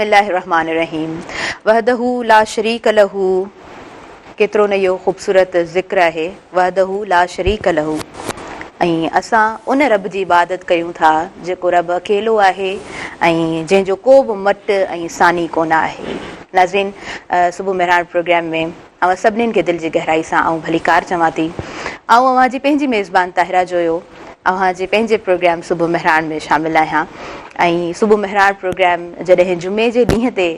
الله الرحمٰن الرحيم وحده لا شريڪ له ڪيترو نه اهو خوبصورت ذڪر آهي وحده لا شريڪ له ۽ اسان ان رب جي عبادت ڪيون ٿا جيڪو رب اڪيلو آهي ۽ جنهن جو ڪو به مٽ ۽ ثاني ڪونه آهي. ناظرين صبح مهراڻ پروگرام ۾ اوهان سڀنين کي دل جي گهرائي سان آئون ڀليڪار چوان ٿي. آئون اوهان جي پنهنجي ميزبان طاهره جويو اوهان جي پنهنجي پروگرام صبح مهراڻ ۾ شامل آهيان ۽ صبح مهراڻ پروگرام جڏهن جمعي جي ڏينهن تي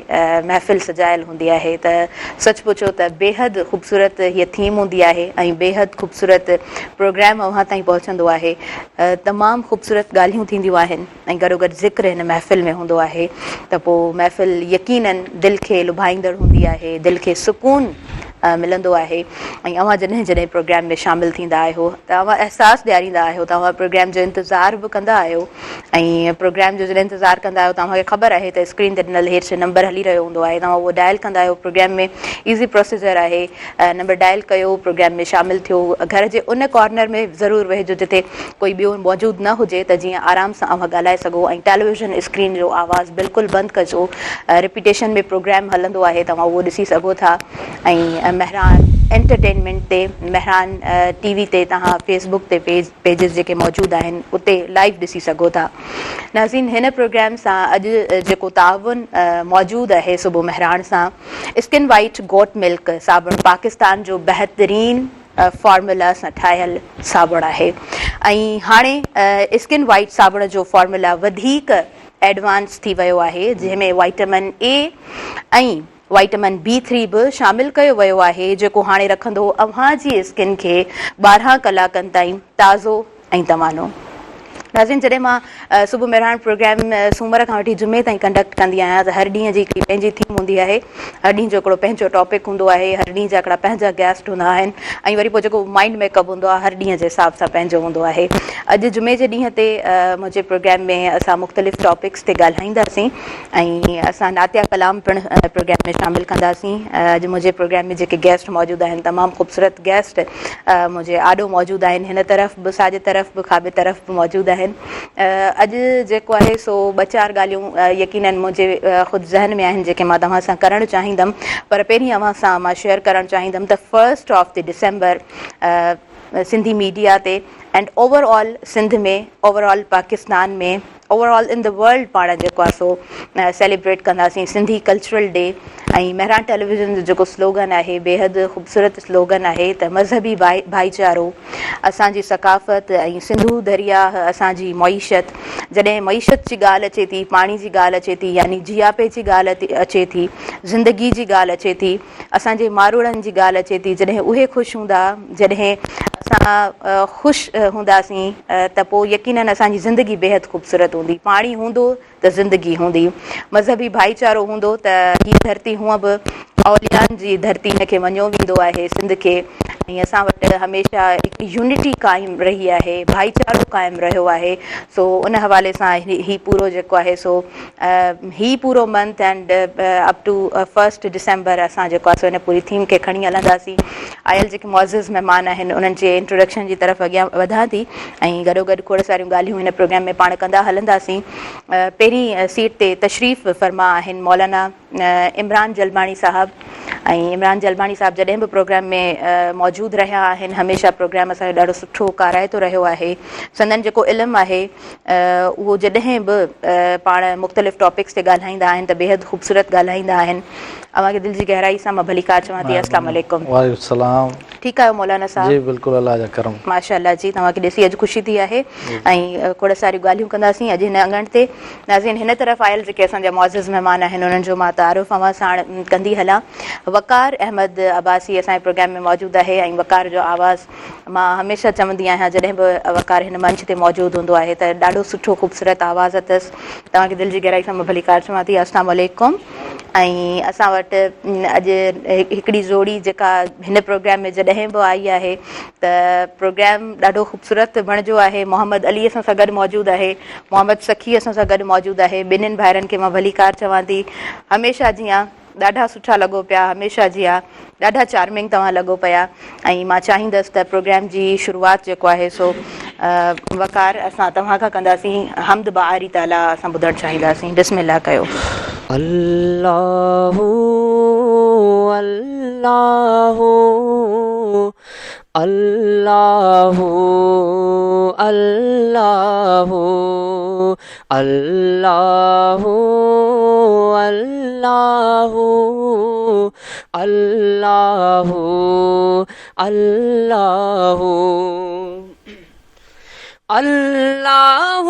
محفل سجايل هوندي آهي ته سچ پڇو ته بيحد خوبصورت هيء ٿيم هوندي آهي ۽ بيحد خوبصورت پروگرام اوهان تائين پهچندو آهي تمام خوبصورت ڳالهيون ٿينديون آهن ۽ گڏوگڏ ذڪر هن محفل ۾ هوندو آهي ته پوء محفل يقينن دل کي لڀائيندڙ هوندي آهي دل کي سڪون ملندو آهي ۽ اوهان جڏهن جڏهن پروگرام ۾ شامل ٿيندا آهيو ته اوهان احساس ڏياريندا آهيو ته اوهان پروگرام جو انتظار به ڪندا آهيو ۽ پروگرام جو جڏهن انتظار ڪندا آهيو ته اوهان کي خبر آهي ته اسڪرين تي ڏنل هيٺ نمبر هلي رهيو هوندو آهي توهان اهو ڊائل ڪندا آهيو پروگرام ۾ ايزي پروسيجر آهي نمبر ڊائل ڪيو پروگرام ۾ شامل ٿيو گهر جي ان ڪارنر ۾ ضرور ويهجو جتي ڪوئي ٻيو موجود نه هجي ته جيئن آرام سان اوهان ڳالهائي سگهو ۽ ٽيليويزن اسڪرين جو آواز بلڪل بند ڪجو رپيٽيشن ۾ پروگرام هلندو آهي توهان اهو ڏسي سگهو ٿا ۽ مهراڻ انٽرٽينمينٽ تي مهراڻ ٽي وي تي توهان فيس بڪ تي پيج پيجز جيڪي موجود آهن اتي لائيو ڏسي سگهو ٿا ناظرين هن پروگرام سان اڄ جيڪو تعاون موجود آهي صبح مهراڻ سان اسڪن وائيٽ گوٽ ملڪ صابڻ پاڪستان جو بهترين فارمولا سان ٺاهيل صابڻ آهي ۽ هاڻي اسڪن وائيٽ صابڻ جو فارمولا وڌيڪ ايڊوانس ٿي ويو آهي جنهن ۾ وائٽامن اي ۽ وائٽامن بي ٿري به شامل ڪيو ويو آهي جيڪو هاڻي رکندو اوهان جي اسڪن کي 12 ڪلاڪن تائين تازو ۽ توانو. ناظرين جڏهن مان صبح مهراڻ پروگرام سومر کان وٺي جمعي تائين ڪنڊڪٽ ڪندي آهيان ته هر ڏينهن جي هڪڙي پنهنجي ٿيم هوندي آهي هر ڏينهن جو هڪڙو پنهنجو ٽاپڪ هوندو آهي هر ڏينهن جا هڪڙا پنهنجا گيسٽ هوندا آهن ۽ وري پوء جيڪو مائنڊ ميڪ اپ هوندو آهي هر ڏينهن جي حساب سان پنهنجو هوندو آهي اڄ جمعي جي ڏينهن تي منهنجي پروگرام ۾ اسان مختلف ٽاپڪس تي ڳالهائينداسين ۽ اسان نعتيه ڪلام پڻ پروگرام ۾ شامل ڪنداسين. اڄ منهنجي پروگرام ۾ جيڪي گيسٽ موجود آهن تمام خوبصورت گيسٽ منهنجي آڏو موجود آهن هن طرف به ساڄي طرف به کاٻي طرف به موجود آهن اڄ جيڪو آهي سو ٻه چار ڳالهيون يقينن منهنجي خود ذهن ۾ آهن جيڪي مان توهان سان ڪرڻ چاهيندم پر پهرين اوهان سان مان شيئر ڪرڻ چاهيندم ته first of the December Sindhi media تي and overall Sindh ۾ overall Pakistan ۾ overall in the world پاڻ جيڪو آهي سو سيليبريٽ ڪنداسين Sindhi cultural day ۽ Mehran television جو جيڪو سلوگن آهي بيحد خوبصورت سلوگن آهي ته مذهبي ڀائيچارو اسان جي ثقافت ۽ سنڌو درياهه اسان جي معيشت جڏهن معيشت جي ڳالهه اچي ٿي پاڻي جي ڳالهه اچي ٿي يعني جياپي جي ڳالهه اچي ٿي زندگي جي ڳالهه اچي ٿي اسان جي ماروئڙن جي ڳالهه اچي ٿي، جڏهن اهي خوش هوندا، جڏهن اسان خوش هونداسين ته پوء يقينن اسان جي زندگي بيحد خوبصورت هوندي. پاڻي هوندو ته زندگي هوندي. مذهبي ڀائيچارو هوندو ته هيء ڌرتي هونء به اوليائن جي ڌرتي هن کي مڃيو ويندو آهي سنڌ کي ۽ اسان وٽ هميشه هڪ يونٽي قائم رهي آهي، ڀائيچارو قائم رهيو آهي، سو ان حوالي سان هي پورو جيڪو آهي سو هي پورو month and up to first December اسان جيڪو آهي سو ان پوري ٿيم کي کڻي هلنداسين. آيل جيڪي معزز مهمان آهن انهن جي انٽروڊڪشن جي طرف اڳيان وڌان ٿي ۽ گڏوگڏ کوڙ ساريون ڳالهيون هن پروگرام ۾ پاڻ ڪندا هلنداسين. پهرين سيٽ تي تشريف فرما آهن مولانا عمران جلباڻي صاحب ۽ عمران جلباڻي صاحب جڏهن به پروگرام ۾ موجود رهيا آهن هميشه پروگرام اسان جو ڏاڍو سٺو ڪارائتو رهيو آهي سندن جيڪو علم آهي اهو جڏهن به پاڻ مختلف ٽاپڪس تي ڳالهائيندا آهن ته بيحد خوبصورت ڳالهائيندا آهن. اوهان کي دل جي گهرائي سان مان ڀليڪار چوان ٿي. السلام عليڪم. وعليڪم السلام. ٺيڪ آهيو مولانا صاحب؟ جي بلڪل الله جا ڪرم. ماشاء الله جي توهان کي ڏسي اڄ خوشي ٿي آهي ۽ کوڙ ساريون ڳالهيون ڪنداسين اڄ هن اڱڻ تي. ناظرين هن طرف آيل جيڪي اسان جا معزز مهمان آهن انهن جو مان تعارف اوهان ساڻ ڪندي هلان. وقار احمد عباسي اسان جي پروگرام ۾ موجود آهي ۽ وقار جو آواز مان هميشه چوندي آهيان جڏهن به وقار هن منچ تي موجود هوندو آهي ته ڏاڍو سٺو خوبصورت آواز اٿس توهان کي دل جي گهرائي سان مان ڀليڪار چوان ٿي السلام عليڪم ۽ اسان وٽ اڄ هڪڙي جوڙي جيڪا هن پروگرام ۾ جڏهن به آئي آهي ته پروگرام ڏاڍو خوبصورت بڻجو آهي محمد علي اسان سان گڏ موجود آهي محمد سخي اسان سان گڏ موجود آهي ٻنهين ڀائرن کي مان ڀليڪار چوان ٿي هميشه جيان ڏاڍا سٺا لڳو پيا هميشه جيان ڏاڍا چارمنگ توهان لڳو پيا ۽ مان چاهيندس ته پروگرام جي شروعات جيڪو آهي سو وقار اسان توهان کان ڪنداسين حمد باري تعالي اسان ٻڌڻ چاهينداسين بسم الله ڪيو. الله الله الله الله الله الله الله الله الله الله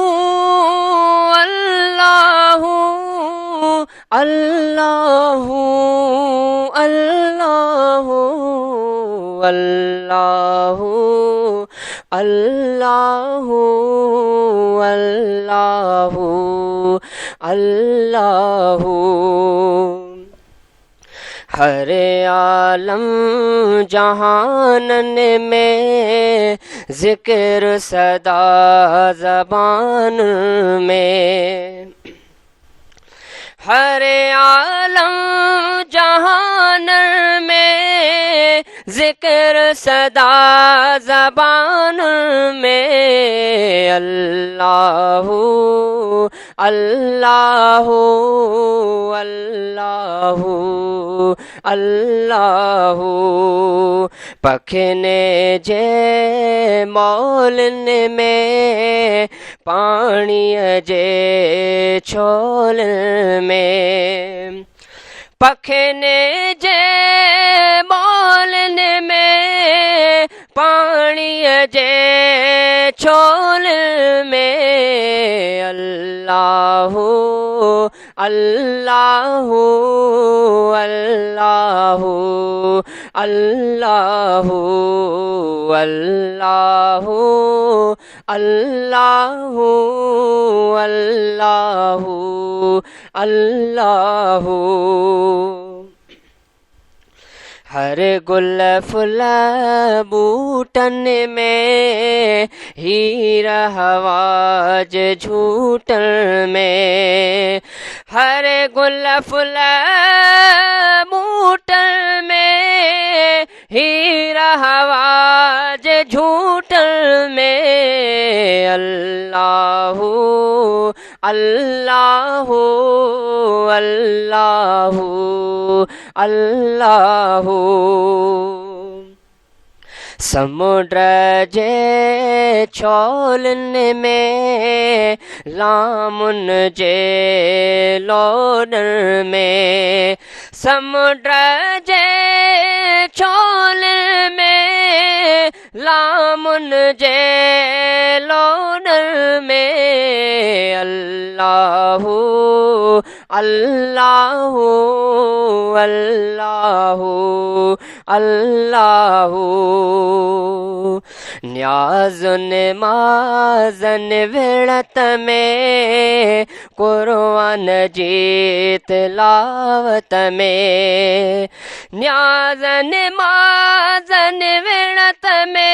الله الله الله الله الله الله هر عالم جهانن ۾ ذڪر سدا زبان ۾. هر عالم جهانن ۾ ذڪر سدا زبان ۾. الله الله الله الله. پکين جي مولن ۾، پاڻيء جي ڇولن ۾. پکين جي ٻولن ۾، پاڻيء جي ڇولن ۾. الله الله الله الله الله الله الله الله. هر گل ڦل ٻوٽن ۾، هير هوا جي جهوٽن ۾. هر گل ڦل ٻوٽن ۾، هير هوا جي جهوٽن ۾. الله الله الله الله. سمنڊ جي ڇولن ۾، لامن جي لوڏن ۾. سمنڊ جي ڇولن ۾، لامن جي لوڏن ۾. الله الله الله الله. نياز نمازن وڙت ۾، قرآن جي تلاوت ۾. نياز نمازن وڙت ۾،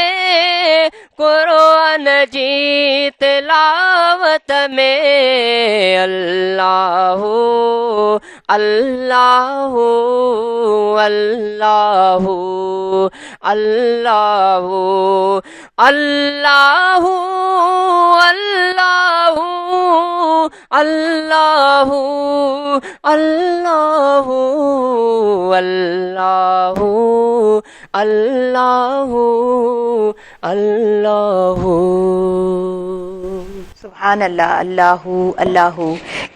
قرآن جي تلاوت ۾. الله الله الله الله الله الله الله الله الله الله الله. سبحان الله الله الله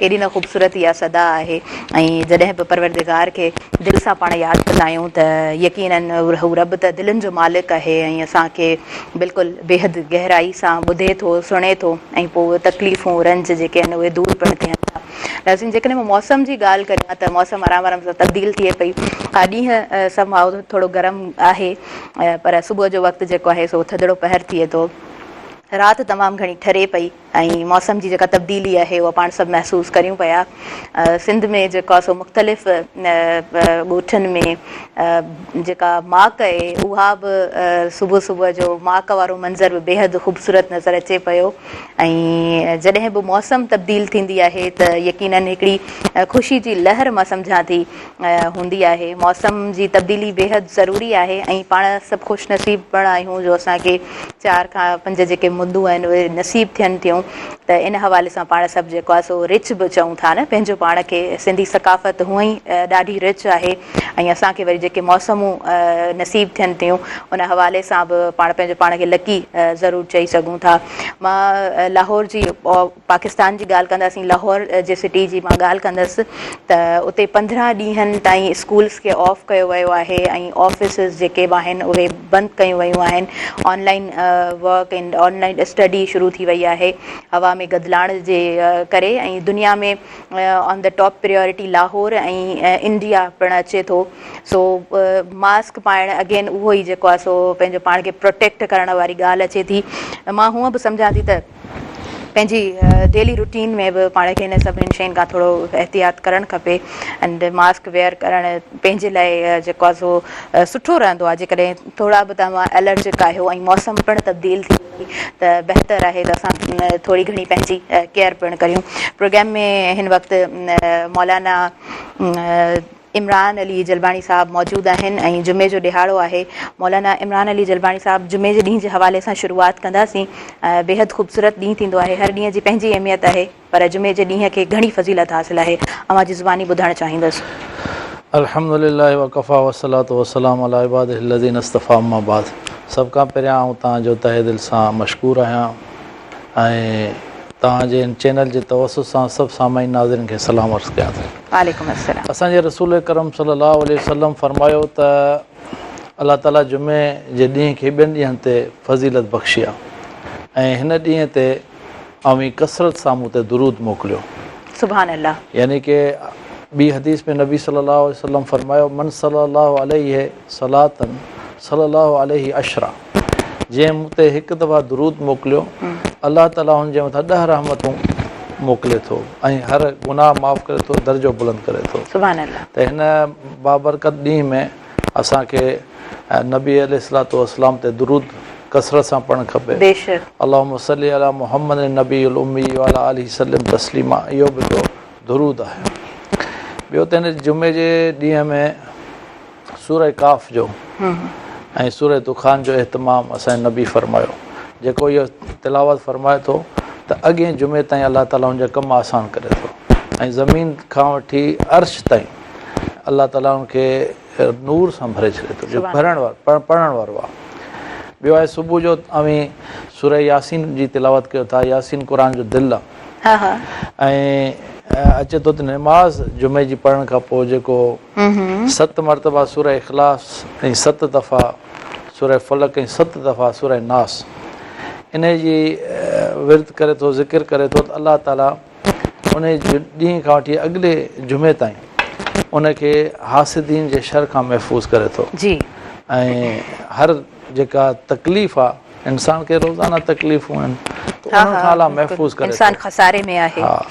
ڪيڏي نه خوبصورت اها صدا آهي ۽ جڏهن به پروردگار کي دل سان پاڻ ياد ڪندا آهيون ته يقينن هو رب ته دلين جو مالڪ آهي ۽ اسان کي بلڪل بيحد گهرائي سان ٻڌي ٿو سڻي ٿو ۽ پوء اهي تڪليفون رنج جيڪي آهن اهي دور پڻ ٿين ٿا. ناظرين جيڪڏهن مان موسم جي ڳالهه ڪريان ته موسم آرام آرام سان تبديل ٿئي پئي ها ڏينهن سم هاء ٿورو گرم آهي پر صبح جو وقت جيڪو آهي سو ٿڌڙو پهر ٿئي ٿو رات تمام گهڻي ٺري پئي ۽ موسم جي جيڪا تبديلي آهي اها پاڻ سڀ محسوس ڪريون پيا. سنڌ ۾ جيڪو آهي سو مختلف ڳوٺن ۾ جيڪا ماڪ آهي اها به صبح صبح جو ماڪ وارو منظر به بيحد خوبصورت نظر اچي پيو ۽ جڏهن به موسم تبديل ٿيندي آهي ته يقينن هڪڙي خوشي جي لهر مان سمجهان ٿي هوندي آهي. موسم جي تبديلي بيحد ضروري آهي ۽ پاڻ سڀ خوش نصيب پڻ آهيون جو اسان کي چار کان پنج جيڪي مندون آهن اهي نصيب ٿين ٿيون ته ان حوالي سان پاڻ سڀ جيڪو آهي سو رچ به چئون ٿا نه پنهنجو پاڻ کي سنڌي ثقافت هونئن ئي ڏاڍي رچ آهي ۽ اسان کي وري جيڪي موسمون نصيب ٿين ٿيون ان حوالي سان به پاڻ پنهنجو پاڻ کي لڪي ضرور چئي سگهون ٿا. مان لاهور جي پاڪستان جي ڳالهه ڪنداسين لاهور جي سٽي جي مان ڳالهه ڪندس ته اتي 15 ڏينهن تائين اسڪولس کي آف ڪيو ويو آهي ۽ آفيسز جيڪي به آهن اهي بند ڪيون ويون آهن online work and online study شروع ٿي وئي آهي هوا ۾ گدلاڻ جي ڪري ۽ دنيا ۾ on the top priority Lahore ۽ India پڻ اچي ٿو سو ماسڪ پائڻ اگين اهو ئي جيڪو آهي سو پنهنجو پاڻ کي پروٽيڪٽ ڪرڻ واري ڳالهه اچي ٿي مان هونء به سمجهان ٿي ته پنهنجي ڊيلي روٽين ۾ به پاڻ کي هن سڀني شين کان ٿورو احتياط ڪرڻ کپي اينڊ ماسڪ ويئر ڪرڻ پنهنجي لاء جيڪو آهي سو سٺو رهندو آهي جيڪڏهن ٿورا به توهان الرجڪ آهيو ۽ موسم پڻ تبديل ٿي وڃي ته بهتر آهي ته اسان ٿوري گهڻي پنهنجي ڪيئر پڻ ڪريون پروگرام ۾ هن وقت مولانا عمران علي جلباڻي صاحب موجود آهن ۽ جمعي جو ڏهاڙو آهي مولانا عمران علي جلباڻي صاحب جمعي جي ڏينهن جي حوالي سان شروعات ڪنداسين بيحد خوبصورت ڏينهن ٿيندو آهي هر ڏينهن جي پنهنجي اهميت آهي پر جمعي جي ڏينهن کي گهڻي فضيلت حاصل آهي اوهان جي زباني ٻڌڻ چاهيندس. الحمد لله وڪفيٰ والصلوة والسلام علي عباده الذين اصطفيٰ اما بعد سڀ کان پهريان آئون توهان جو تهه دل سان مشڪور آهيان ۽ توهان جي هن چينل جي توسط سان سڀ سامعين ناظرين کي سلام عرض ڪيان ٿو. وعليڪم السلام. اسان جي رسول اڪرم صلي الله عليه وسلم فرمايو ته الله تعالي جمعي جي ڏينهن کي ٻين ڏينهن تي فضيلت بخشي آهي ۽ هن ڏينهن تي اوهين ڪثرت سان مون تي درود موڪليو. سبحان الله. يعني ڪه ٻي حديث ۾ نبي صلي الله عليه وسلم فرمايو من صلي الله عليه صلاة صلي الله عليه عشرا جنهن مون تي هڪ دفعا درود موڪليو الله تعالي هن جي مٿان ڏهه رحمتون موڪلي ٿو ۽ هر گناهه معاف ڪري ٿو درجو بلند ڪري ٿو. سبحان الله. ته هن بابرڪت ڏينهن ۾ اسان کي نبي عليه الصلوة والسلام تي درود ڪثرت سان پڙهڻ کپي. بيشڪ. اللهم صل علي محمد النبي الامي وعلي آله سلم تسليما اهو به هڪڙو درود آهي. ٻيو ته هن جمعي جي ڏينهن ۾ سوره ڪاف جو ۽ سوره دخان جو اهتمام اسان جي نبي فرمايو جيڪو اهو تلاوت فرمائي ٿو ته اڳئين جمعي تائين الله تعالي ان جا ڪم آسان ڪري ٿو ۽ زمين کان وٺي عرش تائين الله تعالي ان کي نور سان ڀري ڇڏي ٿو جو ڀرڻ وارو پڙهڻ وارو آهي ٻيو آهي صبح جو اوهين سوره ياسين جي تلاوت ڪيو ٿا ياسين قرآن جو دل آهي ۽ اچي ٿو ته نماز جمعي جي پڙهڻ کان پوء جيڪو ست مرتبه سوره اخلاص ۽ ست دفعا سوره فلق ۽ ست دفعا سوره ناس انهي جي ورد ڪري ٿو ذڪر ڪري ٿو ته الله تعالي انهي ڏينهن کان وٺي اڳلي جمعي تائين ان کي حاسدين جي شر کان محفوظ ڪري ٿو جي ۽ هر جيڪا تڪليف آ انسان کي روزانه تڪليفون آهن ته انهن کان الله محفوظ ڪري ٿو. انسان خساري ۾ آهي. ها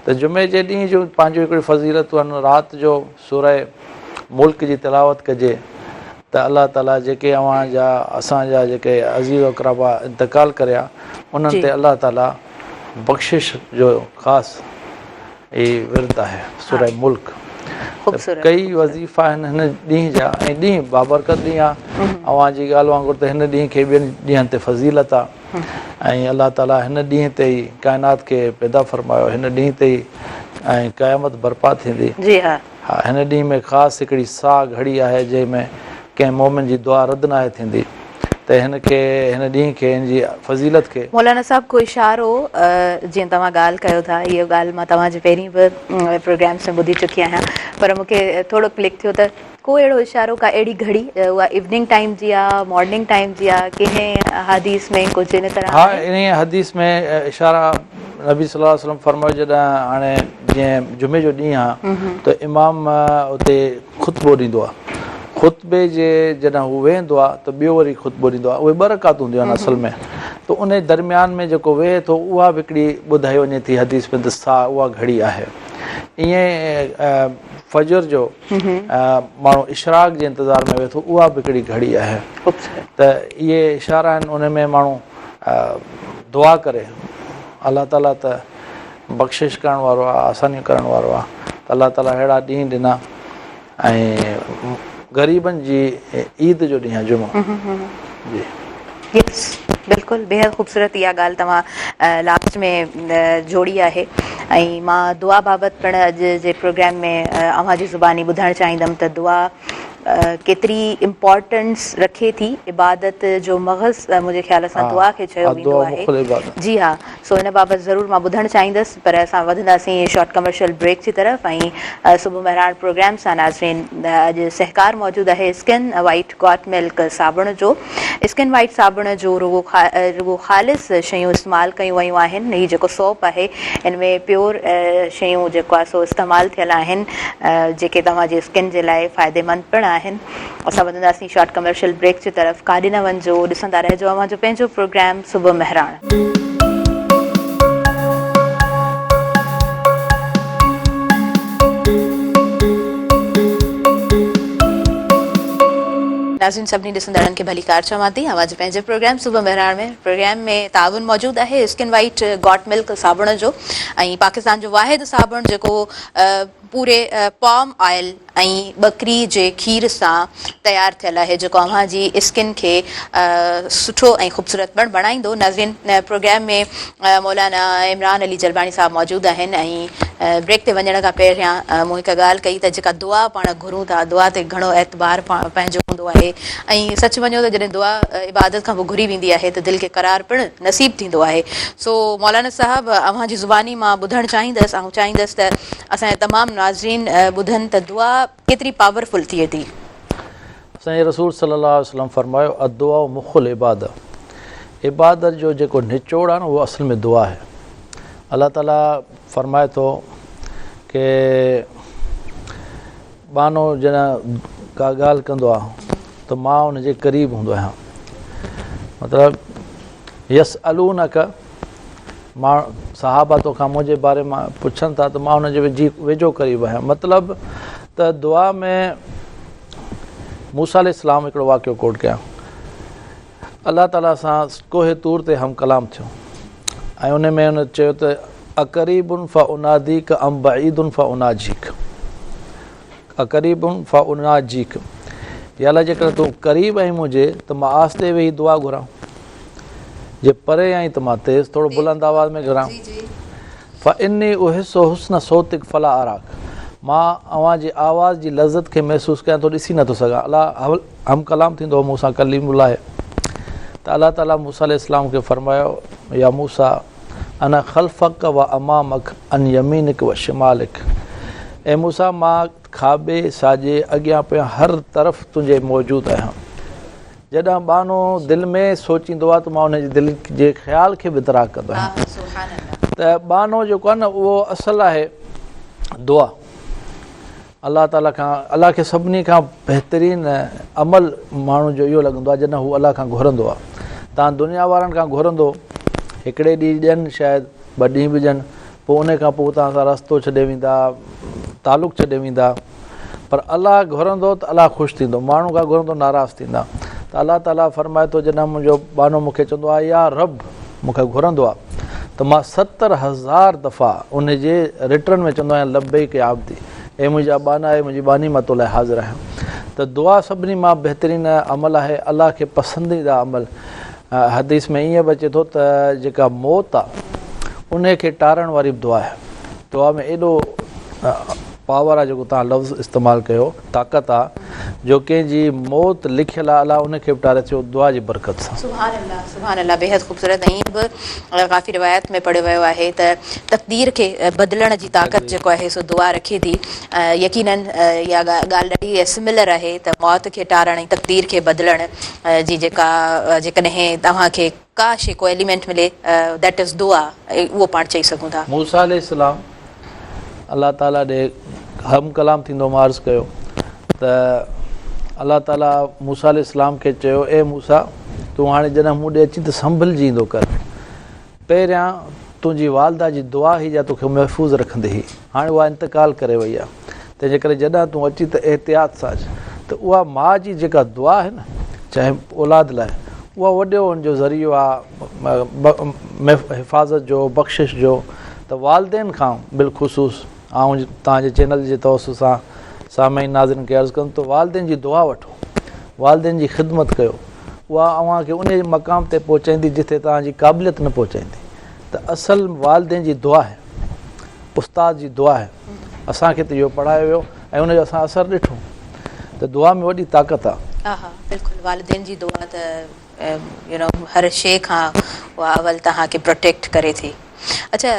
ته جمعي جي ڏينهن جون پنهنجون هڪڙيون فضيلتون آهن رات جو سوره ملڪ جي تلاوت ڪجي ته الله تعالي جيڪي اوهان جا اسان جا جيڪي عزيز اقربا انتقال ڪريا انهن تي الله تعالي بخشش جو خاص هي ورد آهي سوره ملڪ خوبصورت ڪئي وظيفا آهن هن ڏينهن جا ۽ ڏينهن بابرڪت ڏينهن آهي اوهان جي ڳالهه وانگر ته هن ڏينهن کي ٻين ڏينهن تي فضيلت آهي ۽ الله تعالي هن ڏينهن تي ئي ڪائنات کي پيدا فرمايو هن ڏينهن تي ئي ۽ قيامت برپا ٿيندي جي ها ها هن ڏينهن ۾ خاص هڪڙي سا گهڙي آهي جنهن ۾ ڪنهن مؤمن جي دعا رد ناهي ٿيندي ته هن کي هن ڏينهن کي هن جي فضيلت کي. مولانا صاحب ڪو اشارو جيئن توهان ڳالهه ڪيو ٿا اهو ڳالهه مان توهان جي پهرين به پروگرامس ۾ ٻڌي چڪي آهيان پر مون کي ٿورو ڪلڪ ٿيو ته ڪو اهڙو اشارو ڪا اهڙي گهڙي اها ايوننگ ٽائيم جي آ مارننگ ٽائيم جي آ ڪنهن حديث ۾ ڪجهه ان طرح ها انهي حديث ۾ اشارا نبي صلي الله عليه وسلم فرمايو جڏهن هاڻي جيئن جمعي جو ڏينهن آ ته امام اتي خطبو ڏيندو آ خطبي جي جڏهن هو ويهندو آ ته ٻيو وري خطبو ڏيندو آ اهي ٻه رڪعتون هونديون آهن اصل ۾ ته ان درميان ۾ جيڪو ويهي ٿو اها به هڪڙي ٻڌائي وڃي ٿي حديث ۾ ته سا اها گهڙي آهي ائين فجر جو ماڻهو اشراق جي انتظار ۾ ويهي ٿو اها به هڪڙي گهڙي آهي ته اهي اشارا آهن ان ۾ ماڻهو دعا ڪري الله تعالي ته بخشش ڪرڻ وارو آهي آسانيون ڪرڻ وارو آهي ته الله تعالي اهڙا ڏينهن ڏنا ۽ غريبن جي عيد جو ڏينهن آهي جمعو جي. يس. بلڪل بيحد خوبصورت اها ڳالهه توهان لاسٽ ۾ جوڙي آهي ۽ مان دعا بابت پڻ اڄ جي پروگرام ۾ اوهان جي زباني ٻڌڻ چاهيندم ته دعا ڪيتري امپارٽنس رکي ٿي عبادت جو مغز منهنجي خيال سان دعا کي چيو ويندو آهي جي ها سو ان بابت ضرور مان ٻڌڻ چاهيندس پر اسان وڌنداسين شارٽ ڪمرشل بريڪ جي طرف ۽ صبح مهراڻ پروگرام سان ناظرين اڄ سهڪار موجود آهي اسڪن وائيٽ گاٽ ملڪ صابڻ جو اسڪن وائيٽ صابڻ جو رڳو رڳو خالص شيون استعمال ڪيون ويون آهن هي جيڪو سوپ آهي ان ۾ پيور شيون جيڪو آهي سو استعمال ٿيل آهن جيڪي توهان جي اسڪن جي لاء فائديمند پڻ آهن اسان وڌنداسين شارٽ ڪمرشل بريڪ جي طرف ڪاڏي نه وڃجو ڏسندا رهجو اوهان جو پنهنجو پروگرام صبح مهراڻ. ناظرين سڀني ڏسندڙن کي ڀليڪار چوان ٿي اوهان جي پنهنجي پروگرام صبح مهراڻ ۾ پروگرام ۾ تعاون موجود آهي اسڪن وائيٽ گاٽ ملڪ صابڻ جو ۽ پاڪستان جو واحد صابڻ جيڪو پوري پام آئل ۽ ٻڪري جي کير سان تيار ٿيل آهي جيڪو اوهان جي اسڪن کي سٺو ۽ خوبصورت پڻ بڻائيندو. ناظرين پروگرام ۾ مولانا عمران علي جلباڻي صاحب موجود آهن ۽ بريڪ تي وڃڻ کان پهريان مون هڪ ڳالهه ڪئي ته جيڪا دعا پاڻ گهرون ٿا دعا تي گهڻو اعتبار پنهنجو هوندو آهي ۽ سچ مڃو ته جڏهن دعا عبادت کان پوء گهري ويندي آهي ته دل کي قرار پڻ نصيب ٿيندو آهي سو مولانا صاحب اوهان جي زباني مان ٻڌڻ چاهيندس آئون چاهيندس ته اسان جا تمام ناظرين ٻڌن ته دعا ڪيتري پاور فل ٿئي ٿي. اسان جي رسول صلي الله عليه وسلم فرمايو الدعاء مخ العباده عبادت جو جيڪو نچوڙ آهي نه اهو اصل ۾ دعا آهي الله تعالي فرمائي ٿو ڪي ٻانهو جڏهن ڪا ڳالهه ڪندو آهي ته مان ان جي قريب هوندو آهيان مطلب يسألونک مان صحابه توکان منهنجي باري مان پڇن ٿا ته مان انهن جي ويجهو قريب آهيان مطلب ته دعا ۾ موسيٰ عليه السلام هڪڙو واقعو ڪوٽ ڪيان الله تعاليٰ سان ڪوه طور تي هم ڪلام ٿيو ۽ ان ۾ ان چيو ته اقريب فاناديڪ ام بعيد فاناجيڪ اقريب فاناجيڪ يا الله جيڪڏهن تون قريب آهين منهنجي ته مان آهستي ويهي دعا گهران جي پري آهين ته مان تيز ٿورو بلند آواز ۾ گهران فاني احس حسن صوتڪ فلا اراڪ مان اوهان جي آواز جي لذت کي محسوس ڪيان ٿو ڏسي نٿو سگهان الله هم ڪلام ٿيندو هو مون سان ڪليم الله ته الله تعالي موسيٰ عليه السلام کي فرمايو يا موسيٰ انا خلفک و امامک عن يمينک و شمالک اي موسيٰ مان کاٻي ساڄي اڳيان پويان هر طرف تنهنجي موجود آهيان جڏهن ٻانهو دل ۾ سوچيندو آهي ته مان ان جي دل جي خيال کي به ادراڪ ڪندو آهيان ته ٻانهو جيڪو آهي نه اهو اصل آهي دعا الله تعالي کان الله کي سڀني کان بهترين عمل ماڻهو جو اهو لڳندو آهي جڏهن هو الله کان گهرندو آهي تان دنيا وارن کان گهرندو هڪڙي ڏينهن ڏين شايد ٻه ڏينهن به ڏين پوء ان کان پوء توهان سان رستو ڇڏي ويندا تعلق ڇڏي ويندا پر الله گهرندو ته الله خوش ٿيندو ماڻهو کان گهرندو ناراض ٿيندا ته الله تعالي فرمائي ٿو جڏهن منهنجو ٻانهو مون کي چوندو آهي يا رب مون کي گهرندو آهي ته مان 70,000 دفعا ان جي ريٽرن ۾ چوندو آهيان لبيڪ يا عبدي اي منهنجا ٻانها اي منهنجي ٻانهي مان تو لاء حاضر آهيان ته دعا سڀني مان بهترين عمل آهي الله کي پسنديده عمل حديث ۾ ائين به اچي ٿو ته جيڪا موت آهي ان کي ٽارڻ واري به دعا آهي دعا ۾ ايڏو پاور آهي جيڪو توهان لفظ استعمال ڪيو طاقت آ جو ڪنهن جي موت لکيل آ الله ان کي به ٽاري ٿيو دعا جي برڪت سان. سبحان الله سبحان الله بيحد خوبصورت ۽ ائين به ڪافي روايت ۾ پڙهيو ويو آهي ته تقدير کي بدلڻ جي طاقت جيڪو آهي سو دعا رکي ٿي يقينن اها ڳالهه ڏاڍي سملر آهي ته موت کي ٽارڻ ۽ تقدير کي بدلڻ جي جيڪا جيڪڏهن توهان کي ڪا شي ڪو ايليمينٽ ملي that از دعا اهو پاڻ چئي سگهون ٿا. موسيٰ عليه السلام الله تعاليٰ ڏي هم ڪلام ٿيندو مان عرض ڪيو ته الله تعاليٰ موسيٰ عليه السلام کي چيو اي موسيٰ تون هاڻي جڏهن مون ڏي اچين ته سنڀلجي ايندو ڪر پهريان تنهنجي والده جي دعا هئي جا توکي محفوظ رکندي هئي هاڻي اها انتقال ڪري وئي آهي تنهن جي ڪري جڏهن تون اچين ته احتياط سان اچ ته اها ماء جي جيڪا دعا آهي نه چاهي اولاد لاء اها وڏو ان جو ذريعو آهي حفاظت جو بخشش جو ته والدين کان بالخصوص آئون توهان جي چينل جي توسط سان سامعين ناظرين کي عرض ڪندس ته والدين جي دعا وٺو والدين جي خدمت ڪيو. اها اوهان کي انهي مقام تي پهچائيندي جتي توهان جي قابليت نه پهچائيندي ته اصل والدين جي دعا آهي استاد جي دعا آهي اسان کي ته اهو پڙهايو ويو ۽ ان جو اسان اثر ڏٺو ته دعا ۾ وڏي طاقت آهي. ها ها بلڪل والدين جي دعا ته يو نو هر شيء کان اها اول توهان کي پروٽيڪٽ ڪري ٿي. اڇا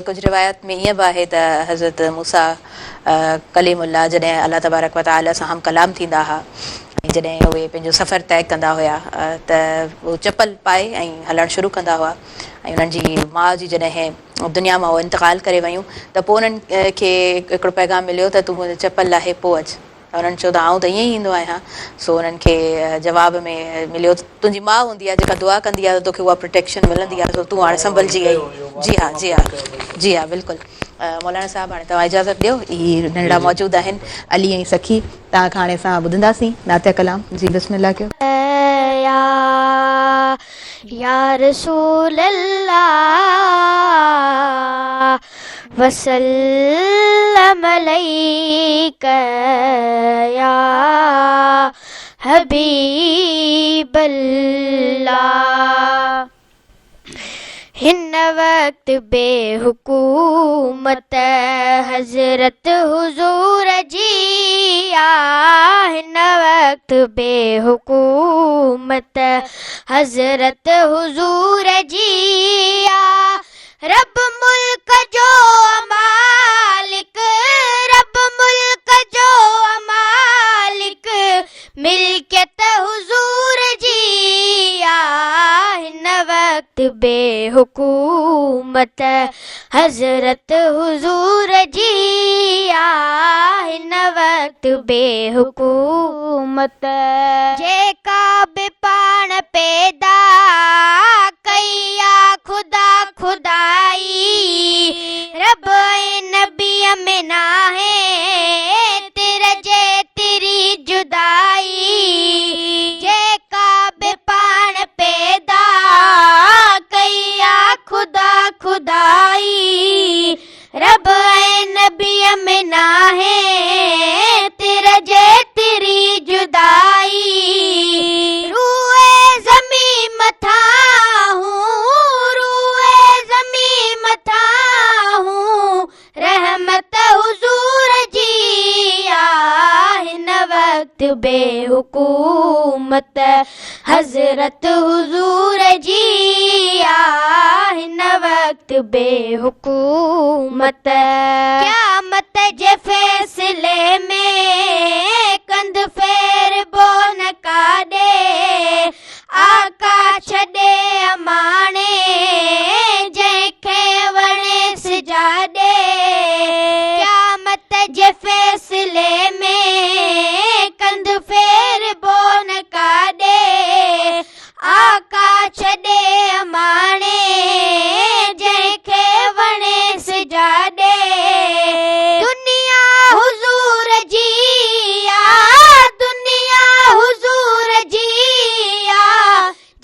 ڪجهه روايات ۾ ائين به آهي ته حضرت موسيٰ ڪليم الله جڏهن الله تبارڪ و تعاليٰ سان هم ڪلام ٿيندا ها ۽ جڏهن اهي پنهنجو سفر طئي ڪندا هيا ته هو چپل پائي ۽ هلڻ شروع ڪندا هئا ۽ انهن جي ماء جي جڏهن دنيا مان اهي انتقال ڪري ويون ته پوء انهن کي هڪڙو پيغام مليو ته تون چپل لاهي پوء اچ ته انهن چيو ته آئون ته ائين ئي ايندو آهيان سو انهن کي جواب ۾ مليو ته تنهنجي ماء هوندي آهي جيڪا دعا ڪندي آهي ته توکي اها پروٽيڪشن ملندي آهي سو تون هاڻي سنڀلجي وئين جي ها جي ها جي ها بلڪل مولانا صاحب هاڻي توهان اجازت ڏيو هي ننڍڙا موجود آهن علي ۽ سخي توهان کان هاڻي اسان ٻڌنداسين نعتيه ڪلام جي بسم الله ڪيو. يا رسول الله وسلم عليك يا حبيب الله هن وقت بي حڪومت حضرت حضور جي آ هن وقت بي حڪومت حضرت حضور جي آ رب ملڪ جو مالڪ رب ملڪ جو مالڪ ملڪيت حضور جي آ هن وقت بي حڪومت حضرت حضور جي آ هن وقت بي حڪومت. جيڪا به پاڻ پيدا ڪئي آ خدا خدائي رب ۽ نبيء ۾ ناهي تر جيتري جدائي جيڪا به پاڻ پيدا ڪئي آ خدا خدائي رب ۽ نبيء ۾ ناهي تر جيتري جدائي روئي زمين مٿان هون روئي زمين مٿان هون رحمت حضور جي آ هن وقت بي حڪومت حضرت حضور جي آ هن وقت بي حڪومت قيامت جي فيصلي ۾ ڪنڌ ڦيربو نه ڪاڏي آقا ڇڏي اماڻي جنهن کي وڻيس جاڏي قيامت جي فيصلي ۾ ڪنڌ ڦيربو نه ڪاڏي آقا ڇڏي اماڻي جنهن کي وڻيس جاڏي دنيا حضور جي آ دنيا حضور جي آ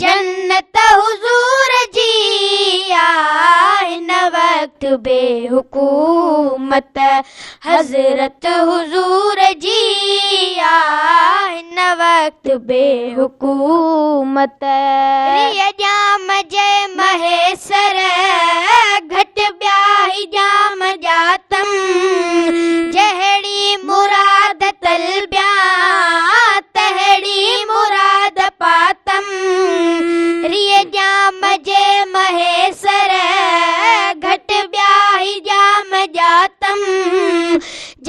جنت حضور جي آ هن وقت بي حڪومت حضرت حضور جي آ هن وقت بي حڪومت. ريء ڄام جي مهيسر گهٽ ٻيا هي ڄام ڄاتم جهڙي مراد طلبيان تهڙي مراد پاتم ريء ڄام جي مهيسر گهٽ ٻيا هي ڄام ڄاتم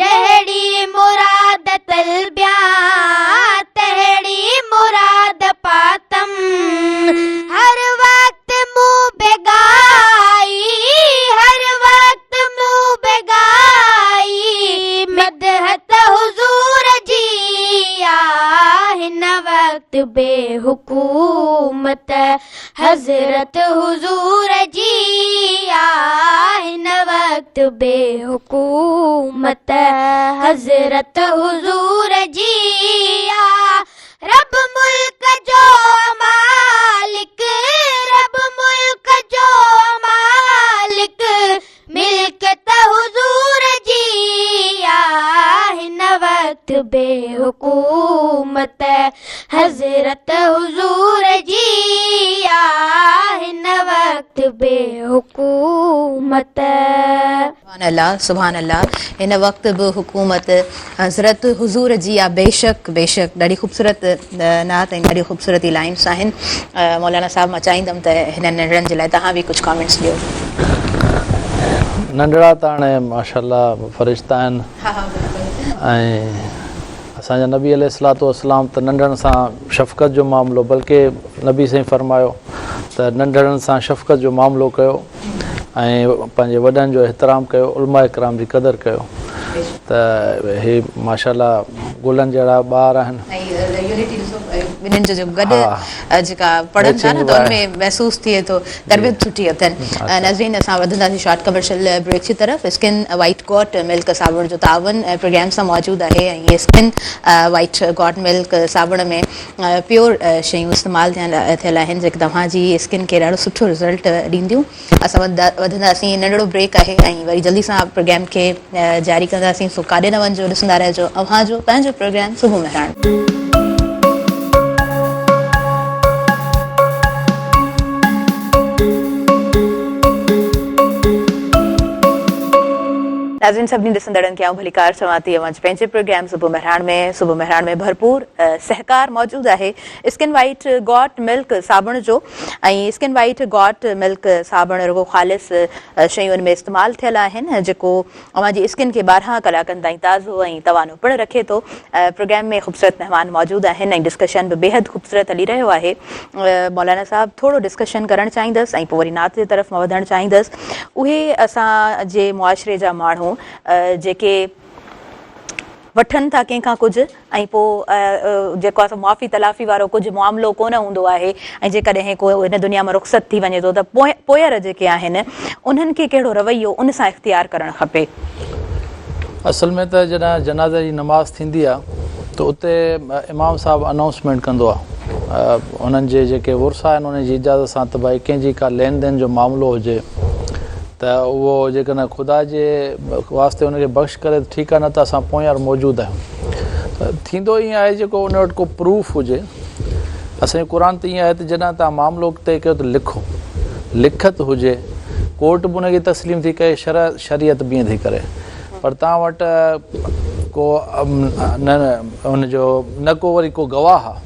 جهڙي مراد طلبيان تهڙي مراد پاتم هر وقت مون بيگائي هر وقت مون بيگائي مدحت حضور جي آ هن وقت بي حڪومت حضرت حضور جي آ هن وقت بي حڪومت حضرت حضور جي آ رب ملڪ جو مالڪ رب ملڪ جو مالڪ ملڪيت حضور جي آ هن وقت بي حڪومت حضرت حضور. حضور جي آ هن وقت به حڪومت. سبحان الله سبحان الله هن وقت به حڪومت حضرت حضور جي آ بيشڪ بيشڪ ڏاڍي خوبصورت نعت ۽ ڏاڍي خوبصورت هي لائنس آهن مولانا صاحب مان چاهيندم ته هنن ننڍڙن جي لاء توهان به ڪجهه ڪامينٽس ڏيو. ننڍڙا ته هاڻي ماشاءالله فرشتا آهن ۽ اسان جا نبي عليه الصلوة والسلام ته ننڍڙن سان شفقت جو معاملو بلڪه نبي سائين فرمايو ته ننڍڙن سان شفقت جو معاملو ڪيو ۽ پنهنجي وڏن جو احترام ڪيو علماء ڪرام جي قدر ڪيو ته هي ماشاء الله گلن جهڙا ٻار آهن. ۽ يونٽي ڏسو ٻنهين جو جيڪو گڏ جيڪا پڙهن ٿا نه ته ان ۾ محسوس ٿئي ٿو تربيت سٺي اٿن. ناظرين اسان وڌنداسين شارٽ ڪمرشل بريڪ جي طرف اسڪن وائيٽ گاٽ ملڪ صابڻ جو تعاون پروگرام سان موجود آهي ۽ هي اسڪن وائيٽ گاٽ ملڪ صابڻ ۾ پيور شيون استعمال ٿيل آهن جيڪي توهان جي اسڪن کي ڏاڍو سٺو رزلٽ ڏينديون اسان وڌنداسين ننڍڙو بريڪ آهي ۽ وري جلدي سان پروگرام کي جاري ڪنداسين سو ڪاڏي نه وڃجو ڏسندا رهجو اوهان جو پنهنجو پروگرام صبح مهراڻ. ناظرين سڀني ڏسندڙن کي آئون ڀليڪار چوان ٿي اوهان جي پنهنجي پروگرام صبح مهراڻ ۾ صبح مهراڻ ۾ ڀرپور سهڪار موجود آهي اسڪن وائيٽ گاٽ ملڪ صابڻ جو ۽ اسڪن وائيٽ گاٽ ملڪ صابڻ رڳو خالص شيون ان ۾ استعمال ٿيل آهن جيڪو اوهان جي اسڪن کي 12 ڪلاڪن تائين تازو ۽ توانو پڻ رکي ٿو. پروگرام ۾ خوبصورت مهمان موجود آهن ۽ ڊسڪشن به بيحد خوبصورت هلي رهيو آهي. مولانا صاحب ٿورو ڊسڪشن ڪرڻ چاهيندس ۽ پوء وري نعت جي طرف مان وڌڻ چاهيندس. اهي اسان جي معاشري جا ماڻهو جيڪي وٺن ٿا ڪنهن کان ڪجهه ۽ پوء جيڪو آهي سو معافي تلافي وارو ڪجهه معاملو ڪونه هوندو آهي ۽ جيڪڏهن ڪو هن دنيا مان رخصت ٿي وڃي ٿو ته پوئر جيڪي آهن انهن کي ڪهڙو رويو ان سان اختيار ڪرڻ کپي؟ اصل ۾ ته جڏهن جنازي جي نماز ٿيندي آهي ته اتي امام صاحب انائونسمينٽ ڪندو آهي انهن جي جيڪي ورثا آهن انهن جي اجازت سان ته ڀائي ڪنهن جي ڪا لين دين جو معاملو هجي ته اهو جيڪڏهن خدا جي واسطي ان کي بخش ڪري ته ٺيڪ آهي نه ته اسان پويان موجود آهيون ته ٿيندو ائين آهي جيڪو ان وٽ ڪو پروف هجي اسان جو قرآن ته ائين آهي ته جڏهن توهان معاملو طئي ڪيو ته لکو لکت هجي ڪورٽ به ان کي تسليم ٿي ڪري شرع شريعت به ائين ٿي ڪري پر توهان وٽ ڪو نه ان جو نه ڪو وري ڪو گواهه آهي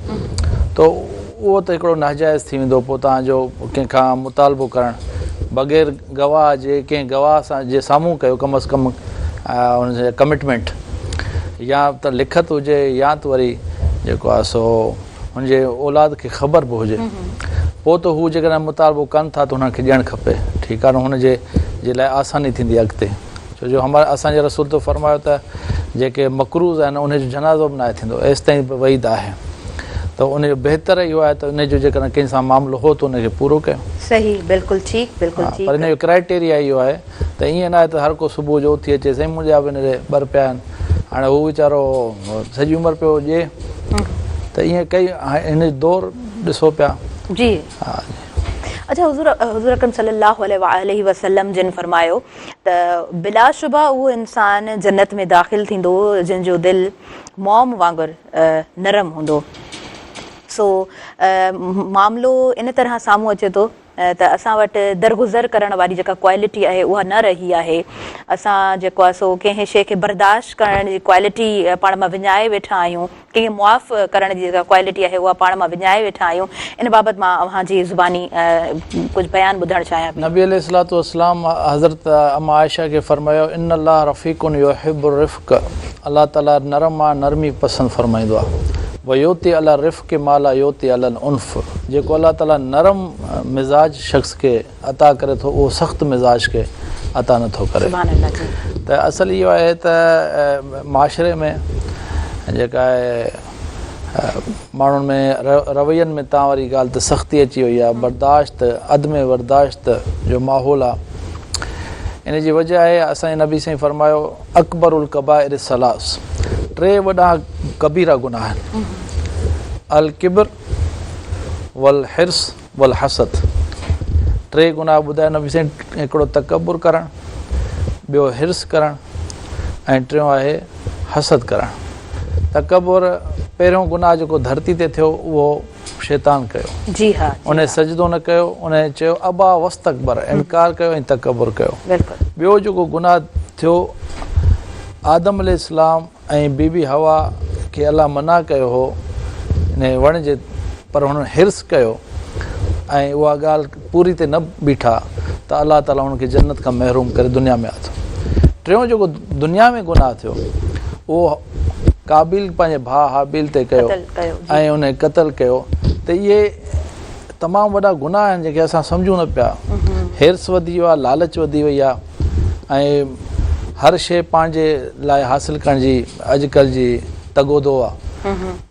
ته اهو ته هڪڙو ناجائز ٿي ويندو پوء توهان جو ڪنهن کان مطالبو ڪرڻ بغير گواهه جي ڪنهن گواهه سان جي سامهون ڪيو ڪم از ڪم ان جي ڪمٽمينٽ يا ته لکت هجي يا ته وري جيڪو آهي سو هن جي اولاد کي خبر به هجي پوء ته هو جيڪڏهن مطالبو ڪن ٿا ته هنن کي ڏيڻ کپي ٺيڪ آهي نه هن جي جي لاء آساني ٿيندي اڳتي ڇو جو همارا اسان جي رسول ته فرمايو ته جيڪي مقروض آهن انهي جو جنازو به ناهي ٿيندو ايستائين به وعيد آهي ته ان جو بهتر اهو آهي ته انهي جو جيڪڏهن ڪنهن سان معاملو هو ته ان کي پورو ڪيو. صحيح بلڪل ٺيڪ بلڪل ٺيڪ. پر ان جو ڪرائيٽيريا اهو آهي ته ائين ناهي ته هر ڪو صبح جو اٿي اچي سائين منهنجا به ان ڏي ٻه رپيا آهن هاڻي هو ويچارو سڄي عمر پيو ڏي ته ائين ڪئي هن جو دور ڏسو پيا. جي ها جي. اڇا حضور حضور اڪرم صلي الله عليه واٰله وسلم جن فرمايو ته بلاشبه اهو انسان جنت ۾ داخل ٿيندو جنهن جو دل موم وانگر نرم هوندو. سو معاملو ان طرح سامهون اچي ٿو ته اسان وٽ درگذر ڪرڻ واري جيڪا ڪوالٽي آهي اها نه رهي آهي. اسان جيڪو آهي سو ڪنهن شيء کي برداشت ڪرڻ جي ڪوالٽي پاڻ مان وڃائي ويٺا آهيون. ڪنهن کي معاف ڪرڻ جي جيڪا ڪوالٽي آهي اها پاڻ مان وڃائي ويٺا آهيون. ان بابت مان اوهان جي زباني ڪجهه بيان ٻڌڻ چاهيان پئي. نبي عليه الصلوة والسلام حضرت اما عائشه کي فرمايو، ان الله رفيق يحب الرفق الله تعالي نرم آ نرمي پسند فرمائيندو آ ويعطي علي الرفق ما لا يعطي علي العنف جيڪو الله تعالي نرم مزاج شخص کي عطا ڪري ٿو اهو سخت مزاج کي عطا نه ٿو ڪري ته اصل اهو آهي ته معاشري ۾ جيڪا آهي ماڻهن ۾ روين ۾ تان واري ڳالهه ته سختي اچي وئي آهي برداشت عدم برداشت جو ماحول آهي ان جي وجه آهي اسان جي نبي سائين فرمايو اڪبر الڪبائر الثلاث ٽي وڏا ڪبيرا گناهه آهن الڪبر والحرص والحسد، ٽي گناهه ٻڌايا نبي سائين، هڪڙو تڪبر ڪرڻ، ٻيو حرص ڪرڻ ۽ ٽيون آهي حسد ڪرڻ. تڪبر پهريون گناهه جيڪو ڌرتي تي ٿيو اهو شيطان ڪيو. جي ها جي ان ها. سجدو نه ڪيو، ان چيو ابا واستڪبر، انڪار ڪيو ۽ تڪبر ڪيو. بلڪل. ٻيو جيڪو گناهه ٿيو آدم عليه السلام ۽ بي بي حوا کي الله منع ڪيو هو انهي وڻ جي پر هنن حرص ڪيو ۽ اها ڳالهه پوري تي نه بيٺا ته الله تعالي هنن کي جنت کان محروم ڪري دنيا ۾ آندو. ٽيون جيڪو دنيا ۾ گناهه ٿيو اهو قابيل پنهنجي ڀاء هابيل تي ڪيو ۽ ان کي قتل ڪيو ته اهي تمام وڏا گناهه آهن جنهن کي اسان سمجهون نه پيا. حرص وڌي ويو آهي، لالچ وڌي وئي آهي ۽ هر شيء پنهنجي لاء حاصل ڪرڻ جي اڄڪلهه جي تڳودو آهي.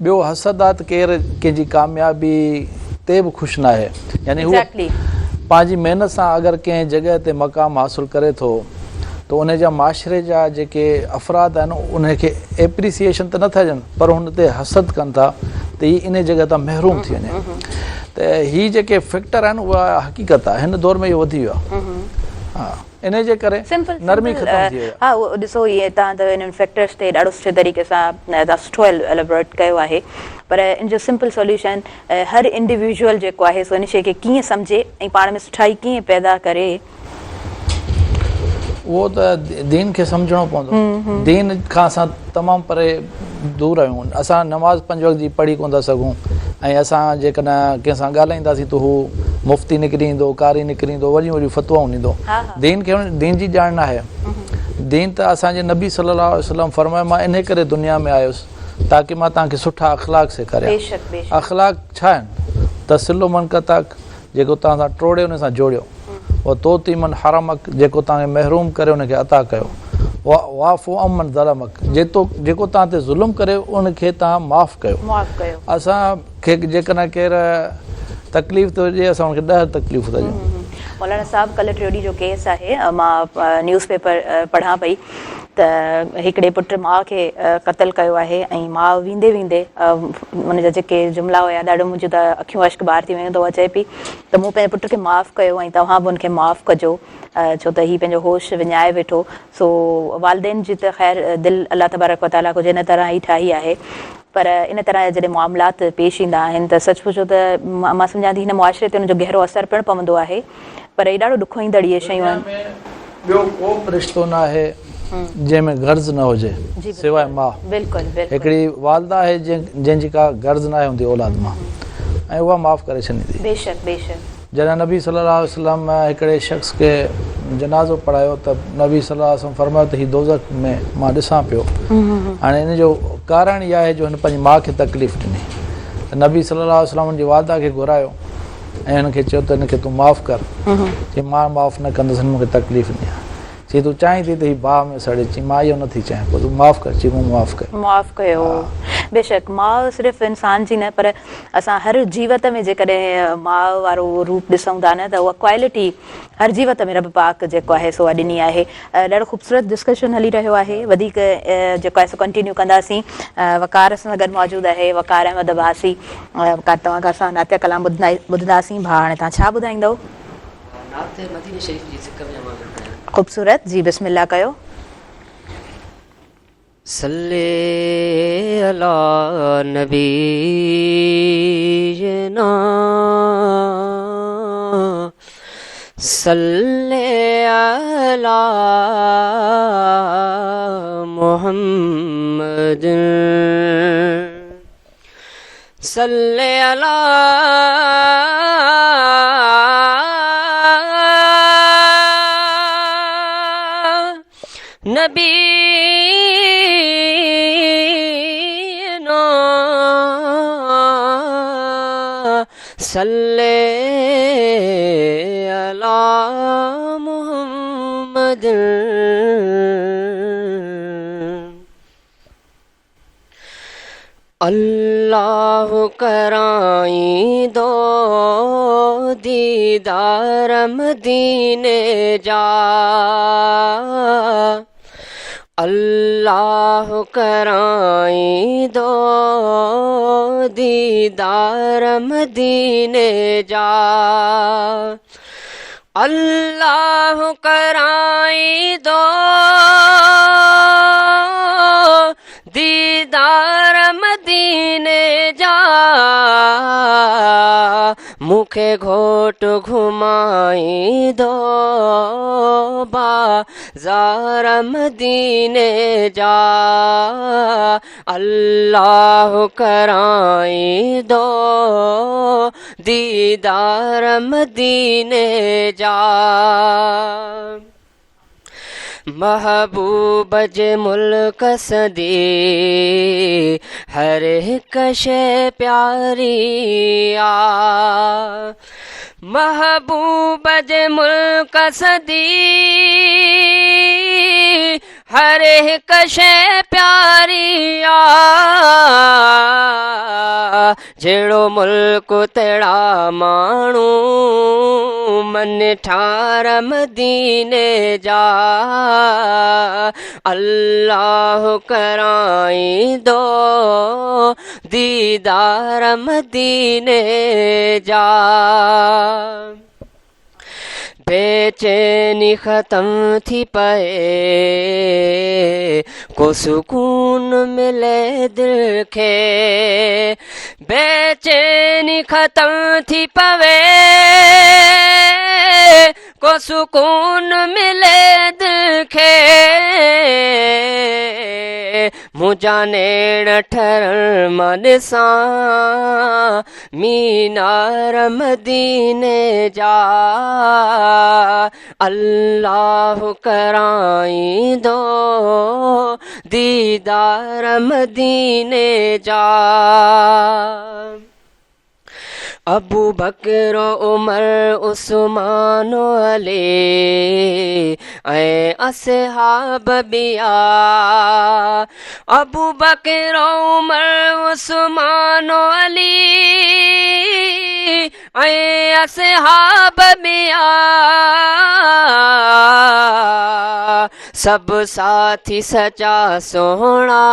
ٻيو حسد آهي ته ڪير ڪنهن جي ڪاميابي تي به خوش ناهي يعني هو پنهنجي محنت سان اگر ڪنهن جڳهه تي مقام حاصل ڪري ٿو ته ان جا معاشري جا جيڪي افراد آهن ان کي ايپريسيئيشن ته نٿا ڏين پر هن تي حسد ڪن ٿا ته هي ان جڳهه تان محروم ٿي وڃي ته هي جيڪي فيڪٽر آهن اها حقيقت آهي هن دور ۾ اهو وڌي ويو آهي ان جي ڪري نرمي ختم ٿي وئي آهي. ها اهو ڏسو اهي تان ته انهن فيڪٽرز تي ڏاڍو سٺي طريقي سان تان سٺو ايلابوريٽ ڪيو آهي پر ان جو سمپل سوليوشن هر انڊيويجوئل جيڪو آهي سو ان شي کي ڪيئن سمجهي ۽ پاڻ ۾ سٺائي ڪيئن پيدا ڪري. اهو ته دين کي سمجهڻو پوندو. دين کان اسان تمام پري دور آهيون. اسان نماز پنج وقت جي پڙهي ڪونه ٿا سگهون ۽ اسان جيڪڏهن ڪنهن سان ڳالهائينداسين ته هو مفتي نڪري ايندو، قاري نڪري ايندو، وڏيون وڏيون فتوائون ڏيندو. دين کي دين جي ڄاڻ ناهي. دين ته اسان جي نبي صلي الله عليه وسلم فرمايو مان انهي ڪري دنيا ۾ آيس تاڪه مان توهان کي سٺا اخلاق سيکاريان. اخلاق ڇا آهن؟ تصل من قطعک جيڪو توهان سان ٽوڙي ان سان جوڙيو. وتعطي من حرمک جيڪو توهان کي محروم ڪري ان کي عطا ڪيو. واعف عمن ظلمک جيڪو توهان تي ظلم ڪري ان کي توهان معاف ڪيو. اسان کي جيڪڏهن ڪير تڪليف ٿو ڏئي اسان ان کي 10 تڪليفون ٿا ڏيون. مولانا صاحب ڪلهه ٽيون ڏينهن جو ڪيس آهي مان نيوز پيپر پڙهان پئي ته هڪڙي پٽ ماء کي قتل ڪيو آهي ۽ ماء ويندي ويندي ان جا جيڪي جملا هيا ڏاڍو منهنجون ته اکيون اشڪ بار ٿي ويون ته اها چئي پئي ته مون پنهنجي پٽ کي معاف ڪيو ۽ توهان به ان کي معاف ڪجو ڇو ته هي پنهنجو هوش وڃائي ويٺو سو والدين جي ته خير دل الله تبارڪ وتعاليٰ ڪجهه ان طرح ئي ٺاهي آهي پر ان طرح جا جڏهن معاملات پيش ايندا آهن ته سچ پڇو ته مان سمجهان ٿي هن معاشري تي ان جو گهرو اثر پڻ پوندو آهي پر هي ڏاڍو ڏکوئيندڙ اهي شيون آهن. دنيا ۾ ٻيو ڪو به رشتو ناهي جنهن ۾ غرض نه هجي سواء ماء. هڪڙي والده آهي جنهن جي ڪا غرض ناهي هوندي اولاد مان ۽ اها معاف ڪري ڇڏيندي. بيشڪ بيشڪ. جڏهن نبي صلي الله عليه وسلم هڪڙي شخص کي جنازو پڙهايو ته نبي صلي الله عليه وسلم فرمايو ته هي دوزخ ۾ مان ڏسان پيو هاڻي ان جو ڪارڻ اها آهي جو هن پنهنجي ماء کي تڪليف ڏني ته نبي صلي الله عليه وسلم ان جي والده کي گهرايو ۽ هن کي چيو ته هن کي تون معاف ڪر چي مان معاف نه ڪندس هن مون کي تڪليف ڏني آهي چي تون چاهين ٿي ته هي باهه ۾ سڙي چي مان اهو نه ٿي چاهيان پوء تون معاف ڪر چي مون معاف ڪيو. معاف ڪيو بيشڪ ماء صرف انسان جي نه پر اسان هر جيوت ۾ جيڪڏهن ماء وارو اهو روپ ڏسون ٿا نه ته اها ڪوالٽي هر جيوت ۾ رب پاڪ جيڪو آهي سو اها ڏني آهي ڏاڍو خوبصورت ڊسڪشن هلي رهيو آهي وڌيڪ جيڪو آهي سو ڪنٽينيو ڪنداسين وقار اسان سان گڏ موجود آهي وقار احمد عباسي وقار توهان کان اسان نعتيه ڪلام ٻڌنداسين ڀاء هاڻي توهان ڇا ٻڌائيندؤ؟ نعت مديني شريف جي ذڪر ۾ اوهان کي ٻڌايان. خوبصورت جي بسم الله ڪيو. صلي علي نبينا صلي علي محمد صلي علي نبينا صلي علي محمد الله ڪرائيندو ديدار مديني جا الله ڪرائيندو ديدار مديني جا الله ڪرائيندو ديدار مديني. مديني جا، مون کي گهوٽ گهمائيندو بازار مديني جا، الله ڪرائيندو ديدار مديني جا. محبوب جي ملڪ سندي هر هڪ شيء پياري آ. محبوب جي ملڪ سندي هر هڪ شيء پياري آ. جهڙو ملڪ تهڙا ماڻهو، من ٺار مديني جا، الله ڪرائيندو ديدار مديني جا. بيچيني ختم ٿي پئي، ڪو سڪون ملي دل کي. بيچيني ختم ٿي پوي، ڪو سڪون ملي دل کي. منهنجا نيڻ ٺرڻ مان ڏسان مينار مديني جا، الله ڪرائيندو ديدار مديني جا. ابوبڪر عمر عثمان علي ۽ اصحاب ٻيا، ابوبڪر عمر عثمان علي ۽ اصحاب ٻيا، سڀ ساٿي سچا سهڻا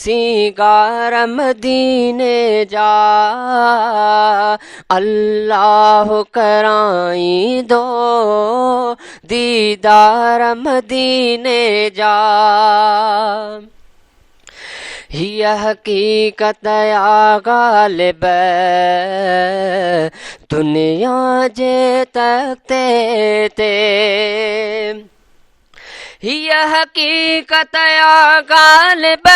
سينگار مديني جا، الله ڪرائيندو ديدار مديني جا. هيء حقيقت آ غالب دنيا جي تختي تي، هيء حقيقت آ غالب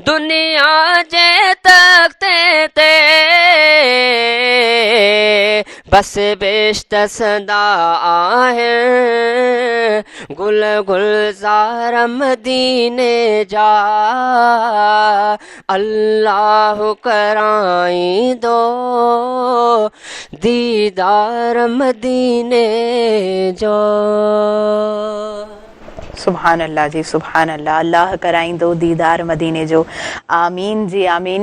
دنيا جي تختي تي، بس بهشت سندا آهن گل گلزار مديني جا، الله ڪرائيندو ديدار مديني جو. سبحان الله جي سبحان الله الله ڪرائيندو ديدار مديني جو آمين جي آمين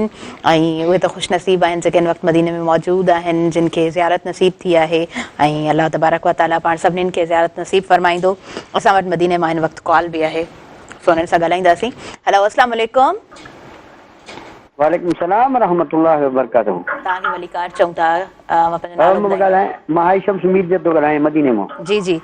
۽ اهي ته خوش نصيب آهن جيڪي هن وقت مديني ۾ موجود آهن جن کي زيارت نصيب ٿي آهي ۽ الله تبارڪ و تعالي پاڻ سڀنين کي زيارت نصيب فرمائيندو اسان وٽ مديني مان هن وقت ڪال به آهي سو انهن سان ڳالهائينداسين هلو اسلام عليڪم. وعليڪم السلام ورحمة الله وبرڪاته. توهان کي ڀليڪار چئون ٿا اوهان پنهنجو نالو مان ٻڌائيندا. ڳالهايان مان هائي شمس مير جت ٿو ڳالهايان مديني مان. جي جي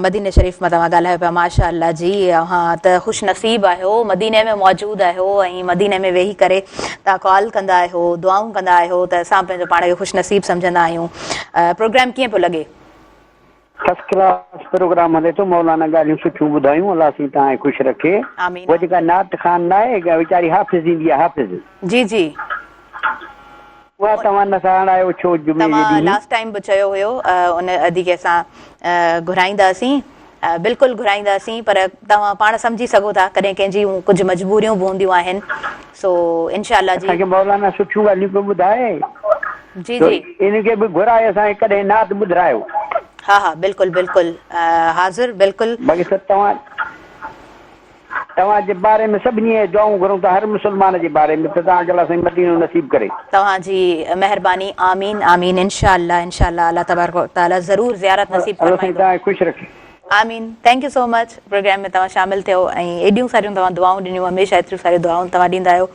مديني شريف مان توهان ڳالهايو پيا ماشاء الله جي اوهان ته خوش نصيب آهيو مديني ۾ موجود آهيو ۽ مديني ۾ ويهي ڪري توهان ڪال ڪندا آهيو دعائون ڪندا آهيو ته اسان پنهنجو پاڻ کي خوش نصيب سمجهندا آهيون پروگرام ڪيئن پيو لڳي. فرسٽ ڪلاس پروگرام هلي ٿو مولانا ڳالهيون سٺيون ٻڌايون الله سائين توهان کي خوش رکي آمين اها جيڪا آمين. نعت خوان ناهي ويچاري حافظ ايندي آهي حافظ. جي جي. اها توهان نه آڻايو ڇو جمعي جي توهان ڏينهن. لاسٽ ٽائيم به چيو هيو ان ادي کي اسان گهرائينداسين بلڪل گهرائينداسين پر توهان پاڻ سمجهي سگهو ٿا ڪڏهن ڪنهن جون ڪجهه مجبوريون به هونديون آهن سو انشاء الله جي. اسان کي مولانا سٺيون ڳالهيون پيو ٻڌائي. جي تو جي. ان کي به گهرائي اسان کي ڪڏهن نعت ٻڌرايو. ها ها بلڪل بلڪل حاضر بلڪل. باقي سر توهان توهان جي باري ۾ سڀني کي دعائون گهرون ٿا هر مسلمان جي باري ۾ ته توهان کي الله سائين مدينو نصيب ڪري. توهان جي مهرباني آمين آمين انشاء الله انشاء الله الله تبارڪ و تعالي ضرور زيارت نصيب الله سائين فرمائيندو. توهان کي خوش رکي. آمين thank you so much programme ۾ توهان شامل ٿيو ۽ ايڏيون ساريون توهان دعائون ڏنيون هميشه ايتريون ساريون دعائون توهان ڏيندا آهيو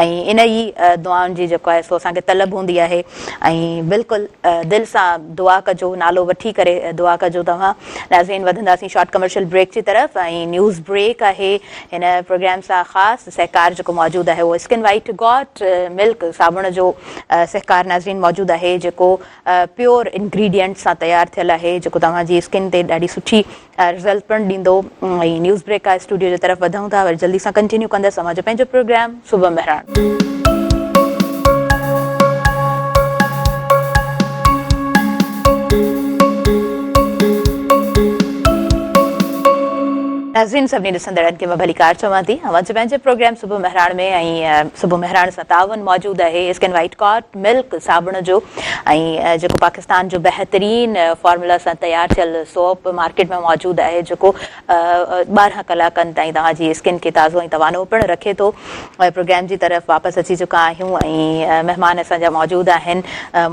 ۽ ان ئي دعائن جي جيڪو آهي سو اسان کي طلب هوندي آهي ۽ بلڪل دل سان دعا ڪجو نالو وٺي ڪري دعا ڪجو توهان ناظرين وڌنداسين شارٽ ڪمرشل بريڪ جي طرف ۽ نيوز بريڪ آهي هن پروگرام سان خاص سهڪار جيڪو موجود آهي اهو اسڪن وائيٽ گاٽ ملڪ صابڻ جو سهڪار ناظرين موجود آهي جيڪو پيور انگريڊينٽس سان تيار ٿيل آهي جيڪو توهان جي اسڪن تي ڏاڍي سٺي رزلٽ پڻ ڏيندو ۽ نيوز بريڪ آهي اسٽوڊيو جي طرف وڌون ٿا وري جلدي سان ڪنٽينيو ڪندس اوهان جو پنهنجو پروگرام صبح مهراڻ. ناظرين سڀني ڏسندڙن کي مان ڀليڪار چوان ٿي اوهان جو پنهنجي پروگرام صبح مهراڻ ۾ ۽ صبح مهراڻ سان تعاون موجود آهي اسڪن وائيٽ ڪاٽ ملڪ صابڻ جو ۽ جيڪو پاڪستان جو بهترين فارمولا سان تيار ٿيل سوپ مارڪيٽ ۾ موجود آهي جيڪو 12 ڪلاڪن تائين توهان جي اسڪن کي تازو ۽ توانو پڻ رکي ٿو. پروگرام جي طرف واپس اچي چڪا آهيون ۽ مهمان اسان جا موجود آهن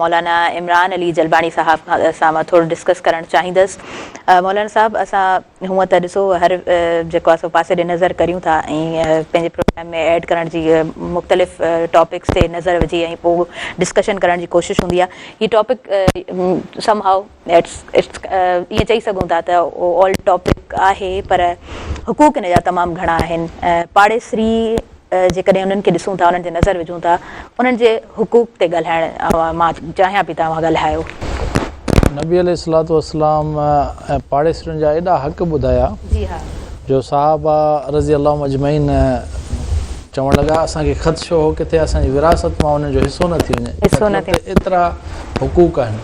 مولانا عمران علي جلباڻي صاحب سان مان ٿورو ڊسڪس ڪرڻ چاهيندس مولانا صاحب اسان هونء ته ڏسو هر جيڪو آهي سو پاسي ڏي نظر ڪريون ٿا ۽ پنهنجي پروگرام ۾ ايڊ ڪرڻ جي مختلف ٽاپڪس تي نظر وجهي ۽ پوء ڊسڪشن ڪرڻ جي ڪوشش هوندي آهي هي ٽاپڪ سم هائو it's it's ائين چئي سگهون ٿا ته اولڊ ٽاپڪ آهي پر حقوق ان جا تمام گهڻا آهن پاڙيسري جيڪڏهن انهن کي ڏسون ٿا انهن تي نظر وجهون ٿا انهن جي حقوق تي ڳالهائڻ مان چاهيان پئي ته اوهان ڳالهايو. نبي عليه الصلوة والسلام ۽ پاڙيسرين جا ايڏا حق ٻڌايا جي ها. جو صحابه رضي الله عنهم اجمعين چوڻ لڳا اسان کي خدشو هو ڪٿي اسان جي وراثت مان انهن جو حصو نه ٿي وڃي حصو نه مطلب ته ايترا حقوق آهن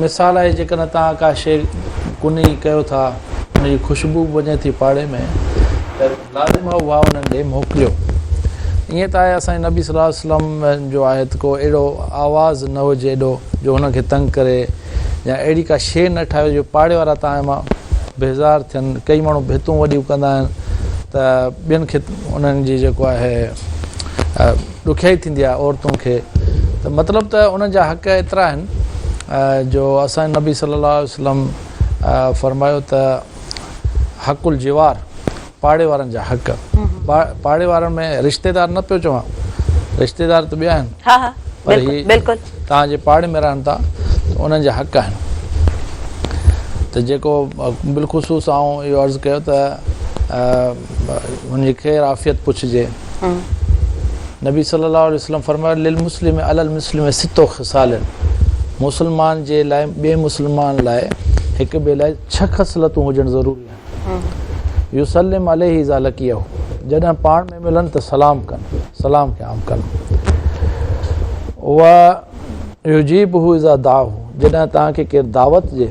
مثال آهي جيڪڏهن توهان ڪا شيء ڪني ڪيو ٿا ان جي خوشبو به وڃي ٿي پاڙي ۾ ته لازم آهي اها انهن ڏي موڪليو. ائين ته آهي اسان جي نبي صلي الله عليه وسلم جو آهي ته ڪو اهڙو آواز نه هجي ايڏو جو هنن کي تنگ ڪري يا اهڙي ڪا شيء نه ٺاهيو جو پاڙي وارا توهان مان بيزار ٿين. ڪئي ماڻهو ڀتون وڏيون ڪندا آهن ته ٻين کي انهن جي جيڪو آهي ڏکيائي ٿيندي آهي عورتن کي ته مطلب ته انهن جا حق ايترا آهن جو اسان جي نبي صلي الله عليه وسلم فرمايو ته حق الجوار پاڙي وارن جا حق پاڙي وارن ۾ رشتيدار نه پيو چوان رشتيدار ته ٻيا آهن ها ها پر هي بلڪل توهان جي پاڙي ۾ رهن ٿا ته انهن جا حق آهن ته جيڪو بالخصوص آئون اهو عرض ڪيو ته هن جي خير عافيت پڇجي نبي صلي الله عليه وسلم فرمايو للمسلم علي المسلم ست خصال مسلمان جي لاء ٻئي مسلمان لاء هڪ ٻئي لاء ڇهه خصلتون هجڻ ضروري آهن يسلم عليه اذا لقيه جڏهن پاڻ ۾ ملن ته سلام ڪن سلام کي عام ڪن و يجيبه اذا دعاه جڏهن توهان کي ڪير دعوت ڏي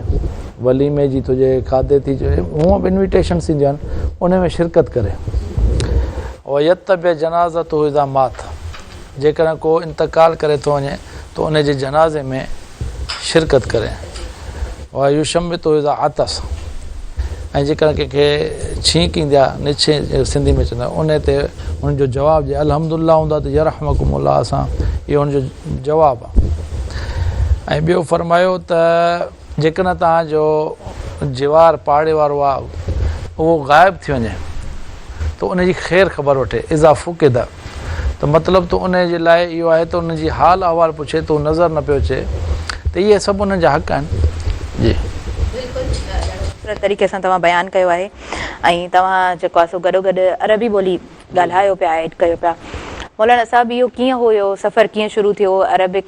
وليمي جي ٿو ڏي کاڌي ٿي چئي هونء به انويٽيشنس اينديون آهن ان ۾ شرڪت ڪري ويتبع جنازته اذا مات جيڪڏهن ڪو انتقال ڪري ٿو وڃي ته ان جي جنازي ۾ شرڪت ڪري. ويشمته اذا عطس ۽ جيڪڏهن ڪنهن کي ڇينڪ ايندي آهي نڇي سنڌي ۾ چوندا آهن ان تي ان جو جواب جي الحمد لله هوندو آهي ته يرحمڪم الله اسان اهو ان جو جواب آهي ۽ ٻيو فرمايو ته جيڪڏهن توهان جو جوار پاڙي وارو آهي اهو غائب ٿي وڃي ته ان جي خير خبر وٺي اذا فقد ته مطلب ته ان جي لاء اهو آهي ته ان جي حال احوال پڇي ته هو نظر نه پيو اچي ته اهي سڀ انهن جا حق آهن جي. بلڪل ڏاڍو خوبصورت طريقي سان توهان بيان ڪيو آهي ۽ توهان جيڪو آهي سو گڏو گڏ عربي ٻولي ڳالهايو پيا ايڊ ڪيو پيا مولانا صاحب اهو ڪيئن هو اهو سفر ڪيئن شروع ٿيو عربڪ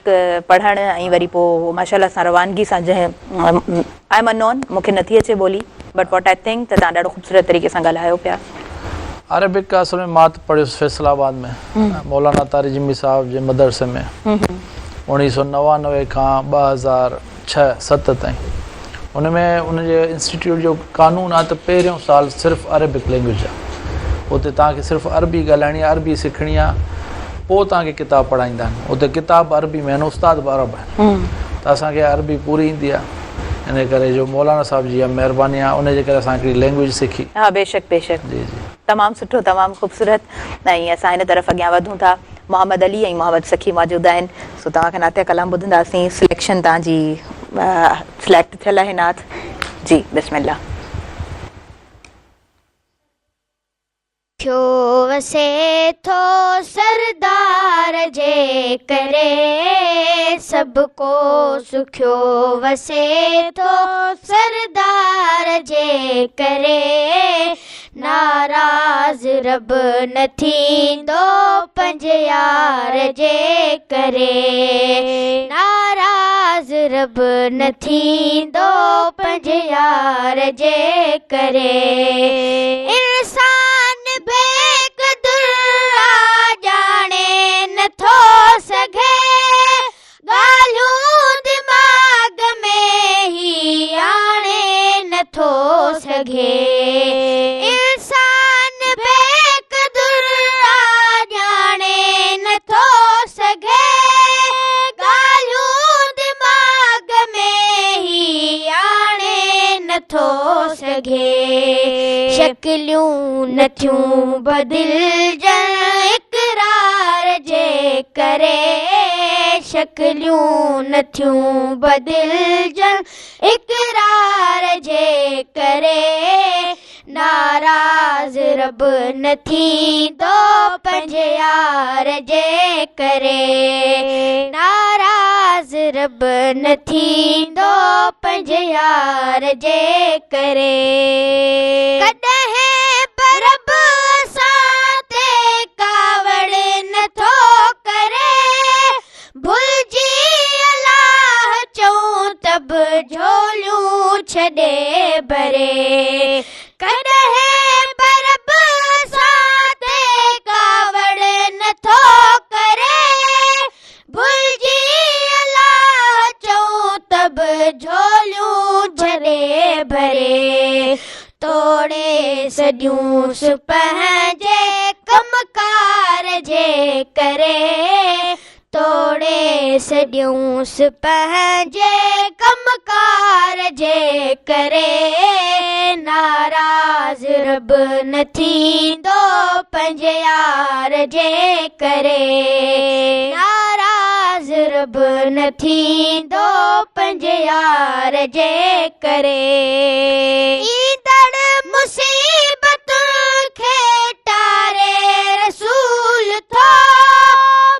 پڙهڻ ۽ وري پوء ماشاءالله سان روانگي سان جنهن I am unknown مون کي نٿي اچي ٻولي بٽ what I think ته توهان ڏاڍو خوبصورت طريقي سان ڳالهايو پيا. عربڪ اصل ۾ مان ته پڙهيس فيصل آباد ۾ مولانا تارجمي صاحب جي مدرسي ۾ 1999 کان 2006 7 تائين ان ۾ ان جي انسٽيٽيوٽ جو قانون آهي ته پهريون سال صرف عربڪ لينگويج آهي اتي توهان کي صرف عربي ڳالهائڻي آهي عربي سکڻي آهي پوء توهان کي ڪتاب پڙهائيندا آهن اتي ڪتاب عربي ۾ آهن استاد به عرب آهن ته اسان کي عربي پوري ايندي آهي ان ڪري جو مولانا صاحب جي اها مهرباني آهي ان جي ڪري اسان هڪڙي لينگويج سکي. ها بيشڪ بيشڪ جي جي. تمام سٺو تمام خوبصورت ۽ اسان هن طرف اڳيان وڌون ٿا محمد علي ۽ محمد سخي موجود آهن سو توهان کان نعتيه ڪلام ٻڌنداسين سليڪشن توهان جي سليڪٽ ٿيل آهي نعت. جي بسم الله. ٿيو وسي ٿو سردار جي ڪري سڀ ڪو سکيو وسي ٿو سردار جي ڪري ناراض رب نه ٿيندو پنهنجي يار جي ڪري ناراض رب نه ٿيندو پنهنجي يار جي ڪري انسان بي قدر آ ڄاڻي نه ٿو سگهي ڳالهيون دماغ ۾ هي آڻي نه ٿو سگهي. انسان بي قدر آ ڄاڻي نه ٿو سگهي. ڳالهيون دماغ ۾ هي آڻي نه ٿو سگهي. شڪليون نه ٿيون بدلجن اقرار جي ڪري. شڪليون نه ٿيون بدلجن اقرار جي ڪري. ناراض رب نه ٿيندو پنهنجي يار جي ڪري. ناراض رب نه ٿيندو پنهنجي يار جي ڪري. ڪڏهن به رب اسان تي ڪاوڙ نه ٿو ڪري. ڀلجي الله چئون ته به جهوليون ڇڏي ڀري. ڪڏهن به رب اسان تي ڪاوڙ نه ٿو ڪري. ڀلجي الله چئون ته به جهوليون ڇڏي ڀري. توڙي سڏيونس پنهنجي ڪم ڪار جي ڪري. توڙي سڏيونس پنهنجي ڪم ڪار جي ڪري. ناراض رب نه ٿيندو پنهنجي يار جي ڪري. ناراض رب نه ٿيندو پنهنجي يار جي ڪري. ايندڙ مصيبتن کي ٽاري رسول ٿو.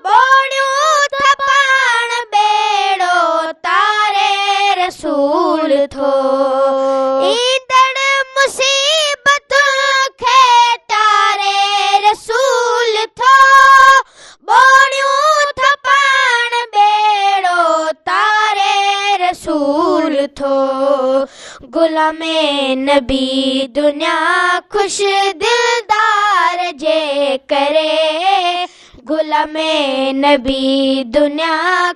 ٻوڙيون ٿا پاڻ ٻيڙو تاري رسول ٿو. ايندڙ مصيبتن کي ٽاري رسول ٿو. ٻوڙيون ٿا پاڻ ٻيڙو تاري رسول ٿو. غلام نبي دنيا خوش دلدار جي ڪري. غلام نبي دنيا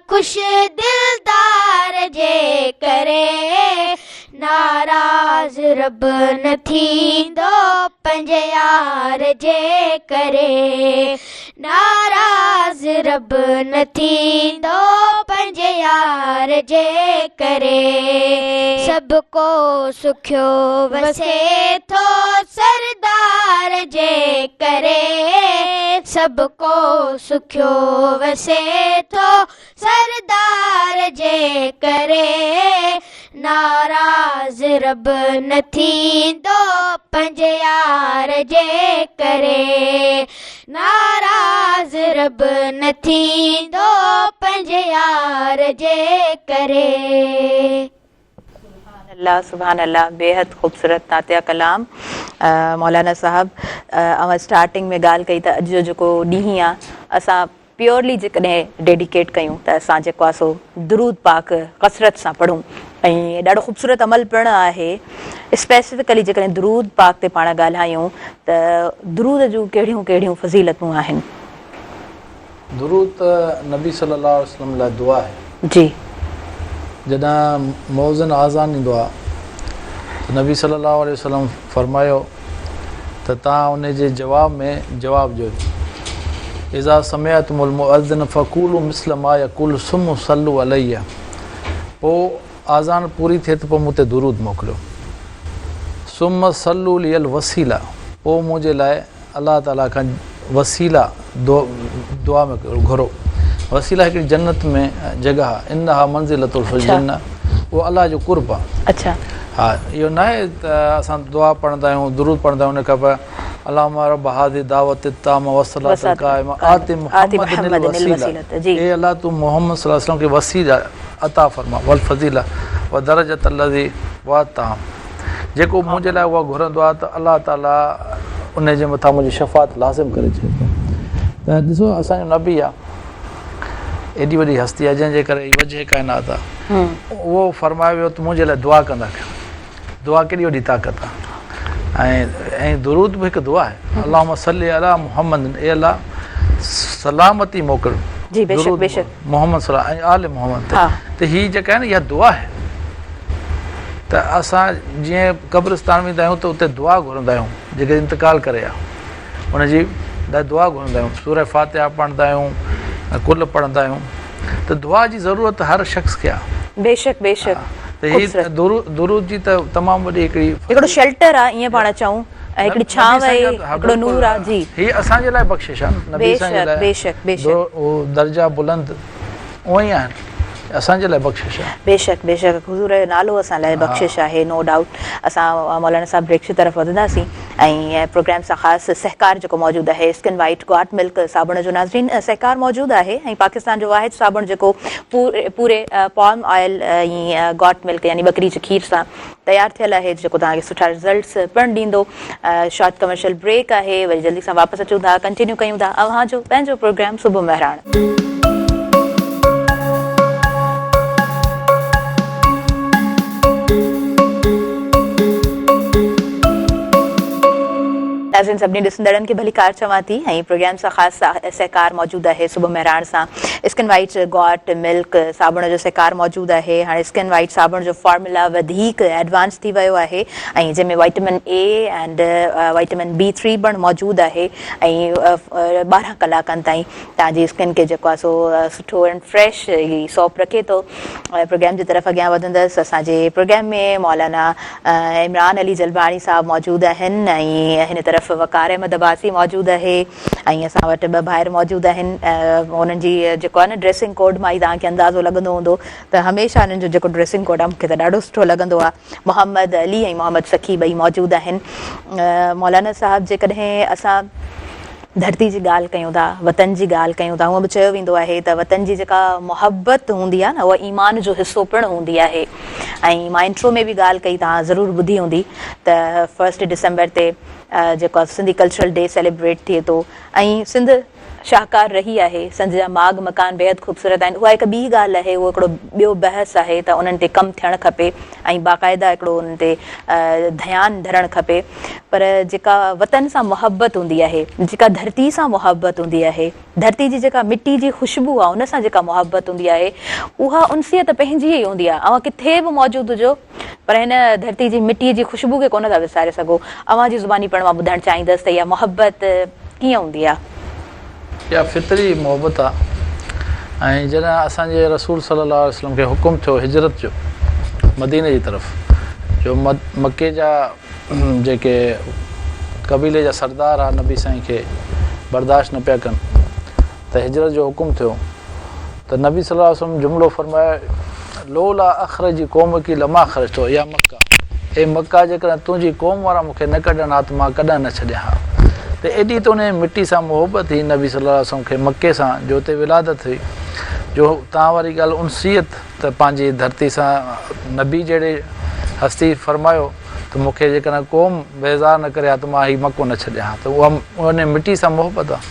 خوش دلدار جي ڪري. ناراض رب نه ٿيندو پنهنجي يار جي ڪري. ناراض رب نه ٿيندو پنهنجي يار جي ڪري. سڀ ڪو سکيو وسي ٿو سردار جي ڪري. سڀ ڪو سکيو وسي ٿو سردار جي ڪري. ناراض رب نه ٿيندو پنهنجي يار جي ڪري. ناراض رب نه ٿيندو پنهنجي يار جي ڪري. سبحان الله سبحان الله بيحد خوبصورت نعتيه ڪلام مولانا صاحب اوهان اسٽارٽنگ ۾ ڳالهه ڪئي ته اڄ جو جيڪو ڏينهن آ اسان پيورلي جيڪڏهن ڊيڊيڪيٽ ڪيون ته اسان جيڪو آهي سو درود پاڪ ڪثرت سان پڙهون ۽ ڏاڍو خوبصورت عمل پڻ آهي اسپيسفڪلي جيڪڏهن درود پاڪ تي پاڻ ڳالهايون ته درود جون ڪهڙيون ڪهڙيون فضيلتون آهن. درود ته نبي صلي الله عليه وسلم لاء دعا آهي. جي. جڏهن مؤذن آذان ڏيندو آهي ته نبي صلي الله عليه وسلم فرمايو ته توهان ان جي جواب ۾ جواب ڏيو اذا سمعتم المؤذن فقولوا مثل ما يقول ثم صلوا علي پوء آذان پوري ٿئي ته پوء مون تي درود موڪليو ثم صلوا لي الوسيله پوء منهنجي لاء الله تعالي کان وسيله دعا ۾ گهرو وسيله هڪڙي جنت ۾ جڳهه آهي انها منزلة في الجنة اهو الله جو قرب آهي اڇا. ها اهو ناهي ته اسان دعا پڙهندا آهيون درود پڙهندا آهيون ان کان پوء اللهم رب هذه الدعوة التامة والصلاة القائمة آت محمد الوسيلة اي الله تون محمد صلي الله عليه وسلم کي وسيله عطا فرما والفضيلة والدرجة الذي وعدتهم جيڪو منهنجي لاء اها گهرندو آهي ته الله تعالي ان جي مٿان منهنجي شفاعت لازم ڪري ڇڏي ٿو ته ڏسو اسان جو نبي آهي ايڏي وڏي هستي آهي جنهن جي ڪري هي وجه ڪائنات آهي اهو فرمايو ويو ته منهنجي لاء دعا ڪندا ڪيو دعا ڪيڏي وڏي طاقت آهي ۽ درود به هڪ دعا آهي اللهم صلي علي محمد اي الله سلامتي موڪل جي بيشڪ بيشڪ محمد صلي الله ۽ آل محمد تي ته هي جيڪا آهي نه اها دعا آهي ته اسان جيئن قبرستان ويندا آهيون ته اتي دعا گهرندا آهيون جيڪي انتقال ڪري ويا ان جي لاء دعا گهرندا آهيون سوره فاتحه پڙهندا آهيون ڪل پڙهندا آهيون ته دعا جي ضرورت هر شخص کي آهي. بيشڪ بيشڪ ته هي درود جي ته تمام وڏي هڪڙي هڪڙو شيلٽر آهي ائين پاڻ چئون ۽ هڪڙي ڇانو آهي هڪڙو نور آهي جي هي اسان جي لاء بخشش آهي نبي سائين جي لاء بيشڪ بيشڪ درجا بلند اونئن ئي آهن اسان جي لاء بخشش آهي. بيشڪ بيشڪ حضور جو نالو اسان لاء بخشش آهي نو ڊائوٽ اسان مولانا صاحب بريڪ جي طرف وڌنداسين ۽ پروگرام سان خاص سهڪار جيڪو موجود آهي اسڪن وائيٽ گاٽ ملڪ صابڻ جو ناظرين سهڪار موجود آهي ۽ پاڪستان جو واحد صابڻ جيڪو پوري پالم آئل ۽ گاٽ ملڪ يعني ٻڪري جي کير سان تيار ٿيل آهي جيڪو توهان کي سٺا رزلٽس پڻ ڏيندو شارٽ ڪمرشل بريڪ آهي وري جلدي سان واپس اچون ٿا ڪنٽينيو ڪيون ٿا اوهان جو پنهنجو پروگرام صبح مهراڻ. ناظرين سڀني ڏسندڙن کي ڀليڪار چوان ٿي ۽ پروگرام سان خاص سهڪار موجود آهي صبح مهراڻ سان اسڪن وائيٽ گاٽ ملڪ صابڻ جو سهڪار موجود آهي هاڻي اسڪن وائيٽ صابڻ جو فارمولا وڌيڪ ايڊوانس ٿي ويو آهي ۽ جنهن ۾ vitamin A and vitamin B three پڻ موجود آهي ۽ 12 ڪلاڪن تائين توهان جي اسڪن کي جيڪو آهي سو سٺو ۽ فريش هي سوپ رکي ٿو. پروگرام جي طرف اڳيان وڌندس اسان جي پروگرام ۾ مولانا عمران علي جلباڻي صاحب موجود آهن ۽ هن طرف وقار احمد عباسي موجود آهي ۽ اسان وٽ ٻه ڀائر موجود آهن انهن جي جيڪو آهي نه ڊريسنگ ڪوڊ مان ئي توهان کي اندازو لڳندو هوندو ته هميشه انهن جو جيڪو ڊريسنگ ڪوڊ آهي مون کي ته ڏاڍو سٺو لڳندو آهي. محمد علي ۽ محمد سخي ٻئي موجود آهن. مولانا صاحب جيڪڏهن اسان ڌرتي جي ڳالهه ڪيون ٿا، وطن جي ڳالهه ڪيون ٿا، هونء به چيو ويندو آهي ته وطن جي جيڪا محبت هوندي آهي نه اها ايمان جو حصو پڻ هوندي آهي ۽ مان انٽرو ۾ به ڳالهه ڪئي توهان ضرور ٻڌي هوندي ته فرسٽ ڊسمبر تي جيڪو سنڌي ڪلچرل ڊي سيليبريٽ ٿئي ٿو ۽ سنڌ شاهڪار رهي آهي. سنڌ جا ماڳ مڪان بيحد خوبصورت آهن. اها هڪ ٻي ڳالهه آهي، اهو هڪڙو ٻيو بحث آهي ته انهن تي ڪم ٿيڻ کپي ۽ باقاعده هڪڙو انهن تي ڌيان ڌرڻ کپي. پر جيڪا وطن سان محبت هوندي آهي، جيڪا ڌرتي سان محبت هوندي آهي، ڌرتي جي جيڪا مٽي جي خوشبو آهي ان سان جيڪا محبت هوندي آهي، اها انسيت پنهنجي ئي هوندي آهي. اوهان ڪٿي به موجود هجو پر هن ڌرتي جي مٽي جي خوشبو کي ڪونه ٿا وساري سگهو. اوهان جي زباني پڻ مان ٻڌڻ چاهيندس ته اها محبت ڪيئن هوندي آ؟ اها فطري محبت آ ۽ جڏهن اسان جي رسول صلي الله عليه وسلم کي حڪم ٿيو هجرت جو مديني جي طرف جو مڪي جا جيڪي قبيلي جا سردار ها نبي سائين کي برداشت نه پيا ڪن ته هجرت جو حڪم ٿيو ته نبي صلي الله عليه وسلم جملو فرمايو، لولا اخرجي قومڪ لما خرجت يا مڪه، اي مڪه جيڪڏهن تنهنجي قوم وارا مون کي نه ڪڍن ها ته مان ڪڏهن نه ڇڏيان ها. ته ايڏي ته انهيء مٽي سان محبت هئي نبي صلي الله عليه وسلم کي مڪي سان جو اتي ولادت هئي جو تان واري ڳالهه انسيت ته پنهنجي ڌرتي سان نبي جهڙي هستي فرمايو ته مون کي جيڪڏهن قوم بيزار نه ڪري ها ته مان هي مڪو نه ڇڏيان ها ته اها انهيء مٽي سان محبت آهي.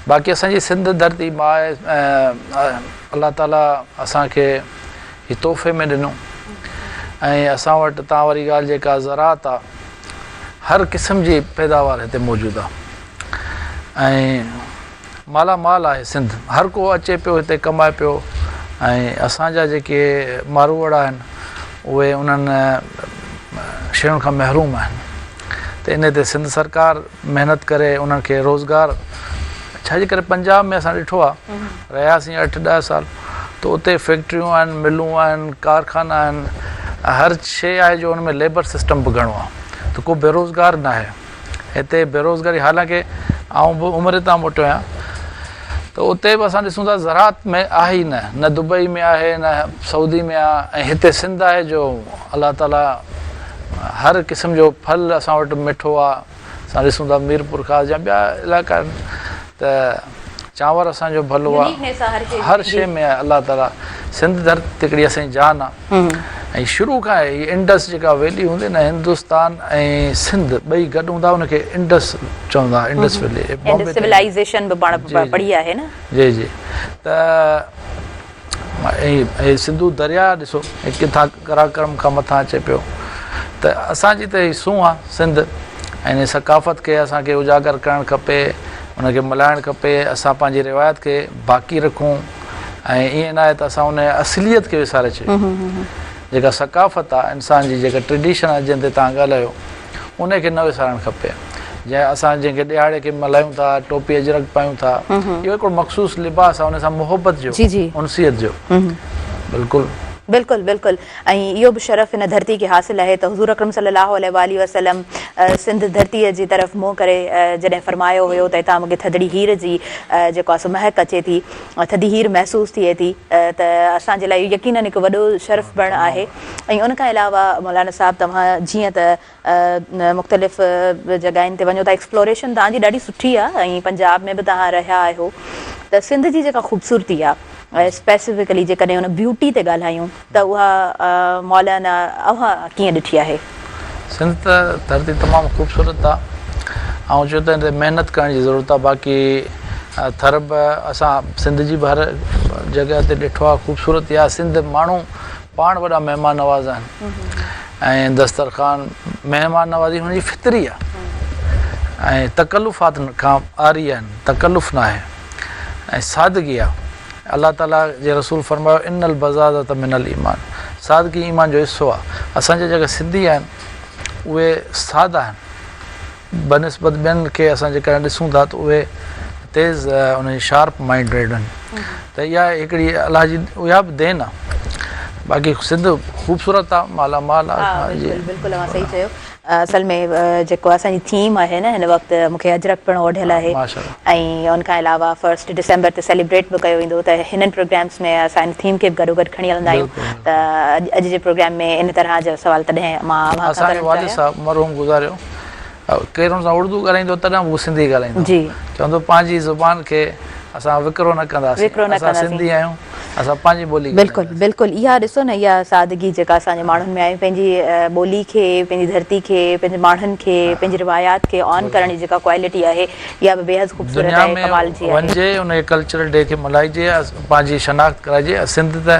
باقي اسان جي سنڌ ڌرتي ماء الله تعالي اسان کي هي تحفي ۾ ڏنو ۽ اسان وٽ تان واري ڳالهه جيڪا زراعت آ هر قسم جي پيداوار هتي موجود آ ۽ مالا مال آهي سنڌ هر ڪو اچي پيو هتي ڪمائي پيو ۽ اسان جا جيڪي ماروئڙا آهن اهي انهن شين کان محروم آهن ته ان تي سنڌ سرڪار محنت ڪري انهن کي روزگار ڇا جي ڪري پنجاب ۾ اسان ڏٺو آهي رهياسين اٺ ڏهه سال ته اتي فيڪٽريون آهن ملون آهن ڪارخانا آهن هر شيء آهي جو ان ۾ ليبر سسٽم به گهڻو آهي ته ڪو بيروزگار نه آهي هتي بيروزگاري حالانڪه آئون به عمري تان موٽيو آهيان ته اتي به اسان ڏسون ٿا زراعت ۾ آهي ئي نه، نه دبئي ۾ آهي نه سعودي ۾ آهي ۽ هتي سنڌ آهي جو الله تعالي هر قسم جو ڦل اسان وٽ مٺو آهي. اسان ڏسون ٿا ميرپورخاص يا ٻيا علائقا آهن ته چانور اسان جو ڀلو آهي، هر شيء ۾ آهي الله تعالي سنڌ ڌرتي هڪڙي اسان جي جان آهي. ۽ شروع کان هي انڊس جيڪا ويلي هوندي نه هندستان ۽ سنڌ ٻئي گڏ هوندا ان کي انڊس چوندا انڊس ويلي انڊس سولائيزيشن به پاڻ پڙهي آهي نه. جي جي ته هي سنڌو درياء ڏسو ڪٿان قراقرم کان مٿان اچي پيو ته اسان جي ته هي سونهن آ سنڌ ۽ ان ثقافت کي اسان کي اجاگر ڪرڻ کپي ان کي ملهائڻ کپي اسان پنهنجي روايت کي باقي رکون ۽ ائين ناهي ته اسان ان اصليت کي وساري ڇڏيون. جيڪا ثقافت آهي انسان جي جيڪا ٽريڊيشن آهي جنهن تي توهان ڳالهايو ان کي نه وسارڻ کپي. جنهن اسان جنهن کي ڏهاڙي کي ملهايون ٿا ٽوپي اجرڪ پايون ٿا اهو هڪڙو مخصوص لباس آهي ان سان محبت جو انسيت جو بلڪل. بلڪل بلڪل ۽ اهو به شرف هن ڌرتي کي حاصل آهي ته حضور اڪرم صلي الله عليه واٰله وسلم سنڌ ڌرتي جي طرف منهن ڪري جڏهن فرمايو هيو ته هتان مون کي ٿڌڙي هير جي جيڪو آهي سو مهڪ اچي ٿي ٿڌي هير محسوس ٿئي ٿي ته اسان جي لاء اهو يقينن هڪ وڏو شرف پڻ آهي ۽ ان کان علاوه مولانا صاحب توهان جيئن ته مختلف جڳهين تي وڃو ٿا ايڪسپلوريشن توهان جي ڏاڍي سٺي آهي ۽ پنجاب ۾ به توهان رهيا آهيو ته سنڌ جي جيڪا خوبصورتي آهي اسپيسفڪلي جيڪڏهن ان بيوٽي تي ڳالهايون ته اها مولانا اوهان ڪيئن ڏٺي آهي؟ سنڌ ته ڌرتي تمام خوبصورت آ. آئون چيو ته ان تي محنت ڪرڻ جي ضرورت آ باقي ٿر به اسان سنڌ جي به هر جڳهه تي ڏٺو آ خوبصورتي آ سنڌ ماڻهو پاڻ وڏا مهمان نواز آهن ۽ دسترخوان مهمان نوازي هن جي فطري آ ۽ تڪلفات کان عاري آهن تڪلف ناهي ۽ سادگي آ. الله تعاليٰ جي رسول فرمايو ان البذاذة من الايمان سادگي ايمان جو حصو آهي. اسان جا جيڪي سنڌي آهن اهي سادا آهن بنسبت ٻين کي اسان جيڪڏهن ڏسون ٿا ته اهي تيز انهن جي شارپ مائنڊيڊ آهن ته اها هڪڙي الله جي اها به دين آهي باقي سنڌ خوبصورت آهي مالا مال آهي. بلڪل بلڪل اوهان صحيح چيو. اصل ۾ جيڪو اسان جي ٿيم آهي نه هن وقت مون کي اجرڪ پڻ اوڍيل آهي ۽ ان کان علاوه فرسٽ ڊسمبر تي سيليبريٽ به ڪيو ويندو ته هنن پروگرامس ۾ اسان ان ٿيم کي به گڏو گڏ کڻي هلندا آهيون ته اڄ جي پروگرام ۾ ان طرح جا سوال تڏهن مان اوهان کان اسان جو والد صاحب مرحوم گذاريو ڪير ان سان اردو ڳالهائيندو تڏهن به هو سنڌي ڳالهائيندو چوندو پنهنجي زبان کي اسان وڪرو نه ڪنداسين اسان سنڌي آهيون اسان پنهنجي ٻولي بلڪل بلڪل اها ڏسو نه اها سادگي جيڪا اسان جي ماڻهن ۾ آهي پنهنجي ٻولي کي پنهنجي ڌرتي کي پنهنجي ماڻهن کي پنهنجي روايات کي آن ڪرڻ جي جيڪا ڪوالٽي آهي اها به بيحد خوبصورت آهي ڪمال جي آهي. دنيا ۾ وڃجي ان ڪلچرل ڊي کي ملهائجي پنهنجي شناخت ڪرائجي سنڌ ته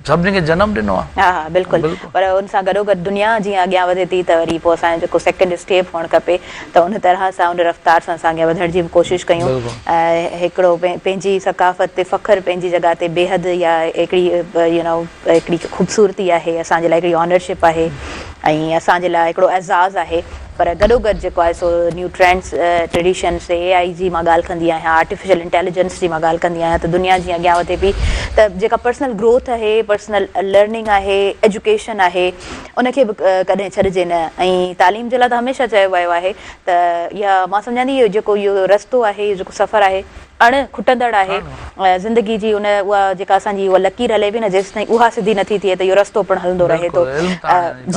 سڀني کي جنم ڏنو آهي. ها ها بلڪل پر ان سان گڏو گڏ دنيا جيئن اڳيان وڌي ٿي ته وري پوء اسان جو جيڪو سيڪنڊ اسٽيپ هئڻ کپي ته ان طرح سان ان رفتار سان اسان اڳيان وڌڻ جي به ڪوشش ڪيون هڪڙو پنهنجي ثقافت تي فخر پنهنجي جڳهه تي بيحد يا هڪڙي يو نو هڪڙي خوبصورتي آهي اسان جي لاء هڪڙي آنرشپ آهي ۽ اسان جي لاء هڪڙو اعزاز آهي پر گڏو گڏ جيڪو آهي سو نيو ٽرينڊس ٽريڊيشنس اي آء جي مان ڳالهه ڪندي آهيان آرٽيفيشل انٽيليجنس جي مان ڳالهه ڪندي آهيان ته دنيا جيئن اڳيان وڌي پئي ته جيڪا پرسنل گروٿ آهي پرسنل لرننگ آهي ايجوڪيشن آهي ان کي به ڪڏهن ڇڏجي نه ۽ تعليم جي لاء ته هميشه چيو ويو آهي ته اها مان سمجهان ٿي اهو جيڪو اهو رستو آهي اهو جيڪو سفر آهي اڻ کٽندڙ آهي زندگي جي ان اها جيڪا اسان جي اها لڪير هلي پئي نه جيستائين اها سڌي نٿي ٿئي ته اهو رستو پڻ هلندو رهي ٿو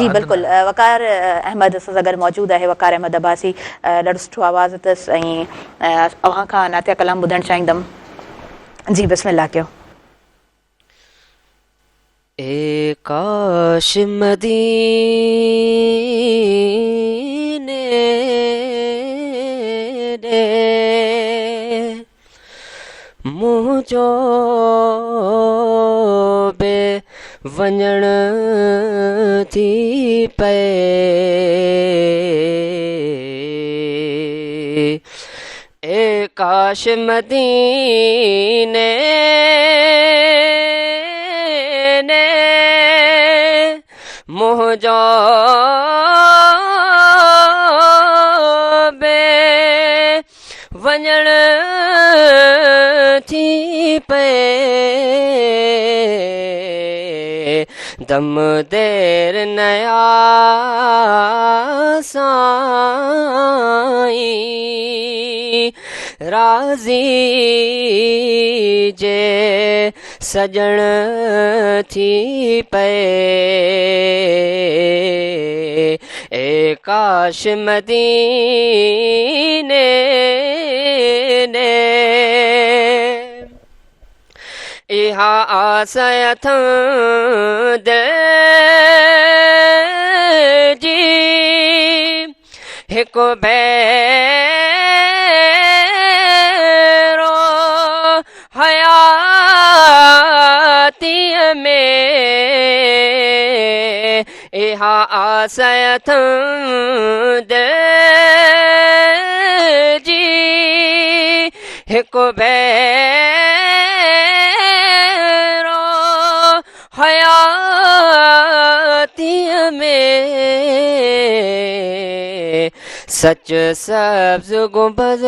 جي بلڪل وقار احمد اسان سان گڏ موجود آهي وقار احمد عباسي ڏاڍو سٺو آواز اٿس ۽ اوهان کان نعتيه ڪلام ٻڌڻ چاهيندم جي بسم الله ڪيو. اي ڪاش مديني ڏي منهنجو به وڃڻ ٿي پئي اي ڪاش مديني ڏي منهنجو به وڃڻ ٿي پئي دم دير نيا سائين. راضي جي سڄڻ ٿي پئي اي ڪاش مديني ڏي. اها آس اٿم دل جي هڪ ڀيرو حياتيء ۾ اها آس اٿم دل جي هڪ ڀيرو حياتيء ۾ سچ سبز گنبذ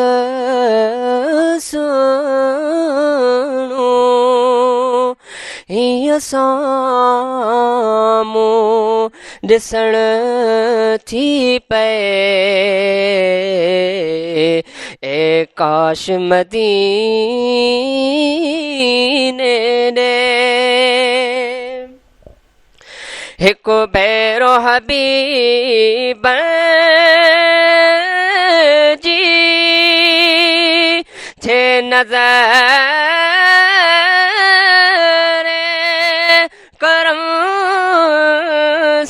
سهڻو هيئن سامهون ڏسڻ ٿي پئي اي ڪاش مديني ڏي. هڪ ڀيرو حبيب جي ٿئي نظر ڪرم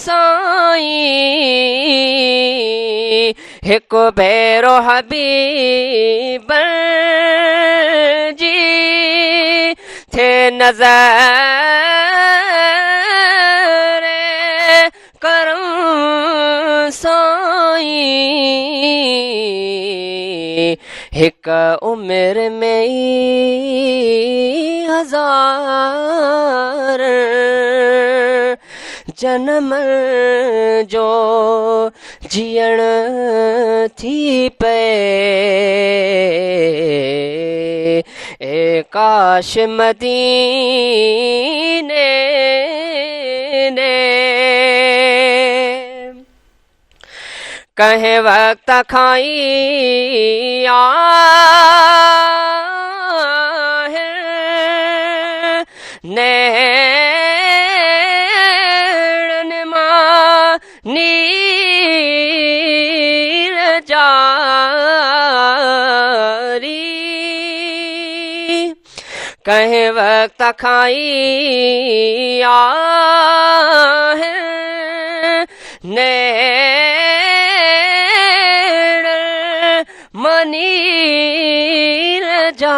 سائين هڪ ڀيرو حبيب جي ٿئي نظر ڪرم سائين هڪ عمر ۾ ئي هزار جنم جو جيئڻ ٿي پئي اي ڪاش مديني ڏي. ڪنهن وقت کان ئي آهن نيڻن مان نير جاري. ڪنهن وقت کان ئي آهن نيڻ مان نير جاري.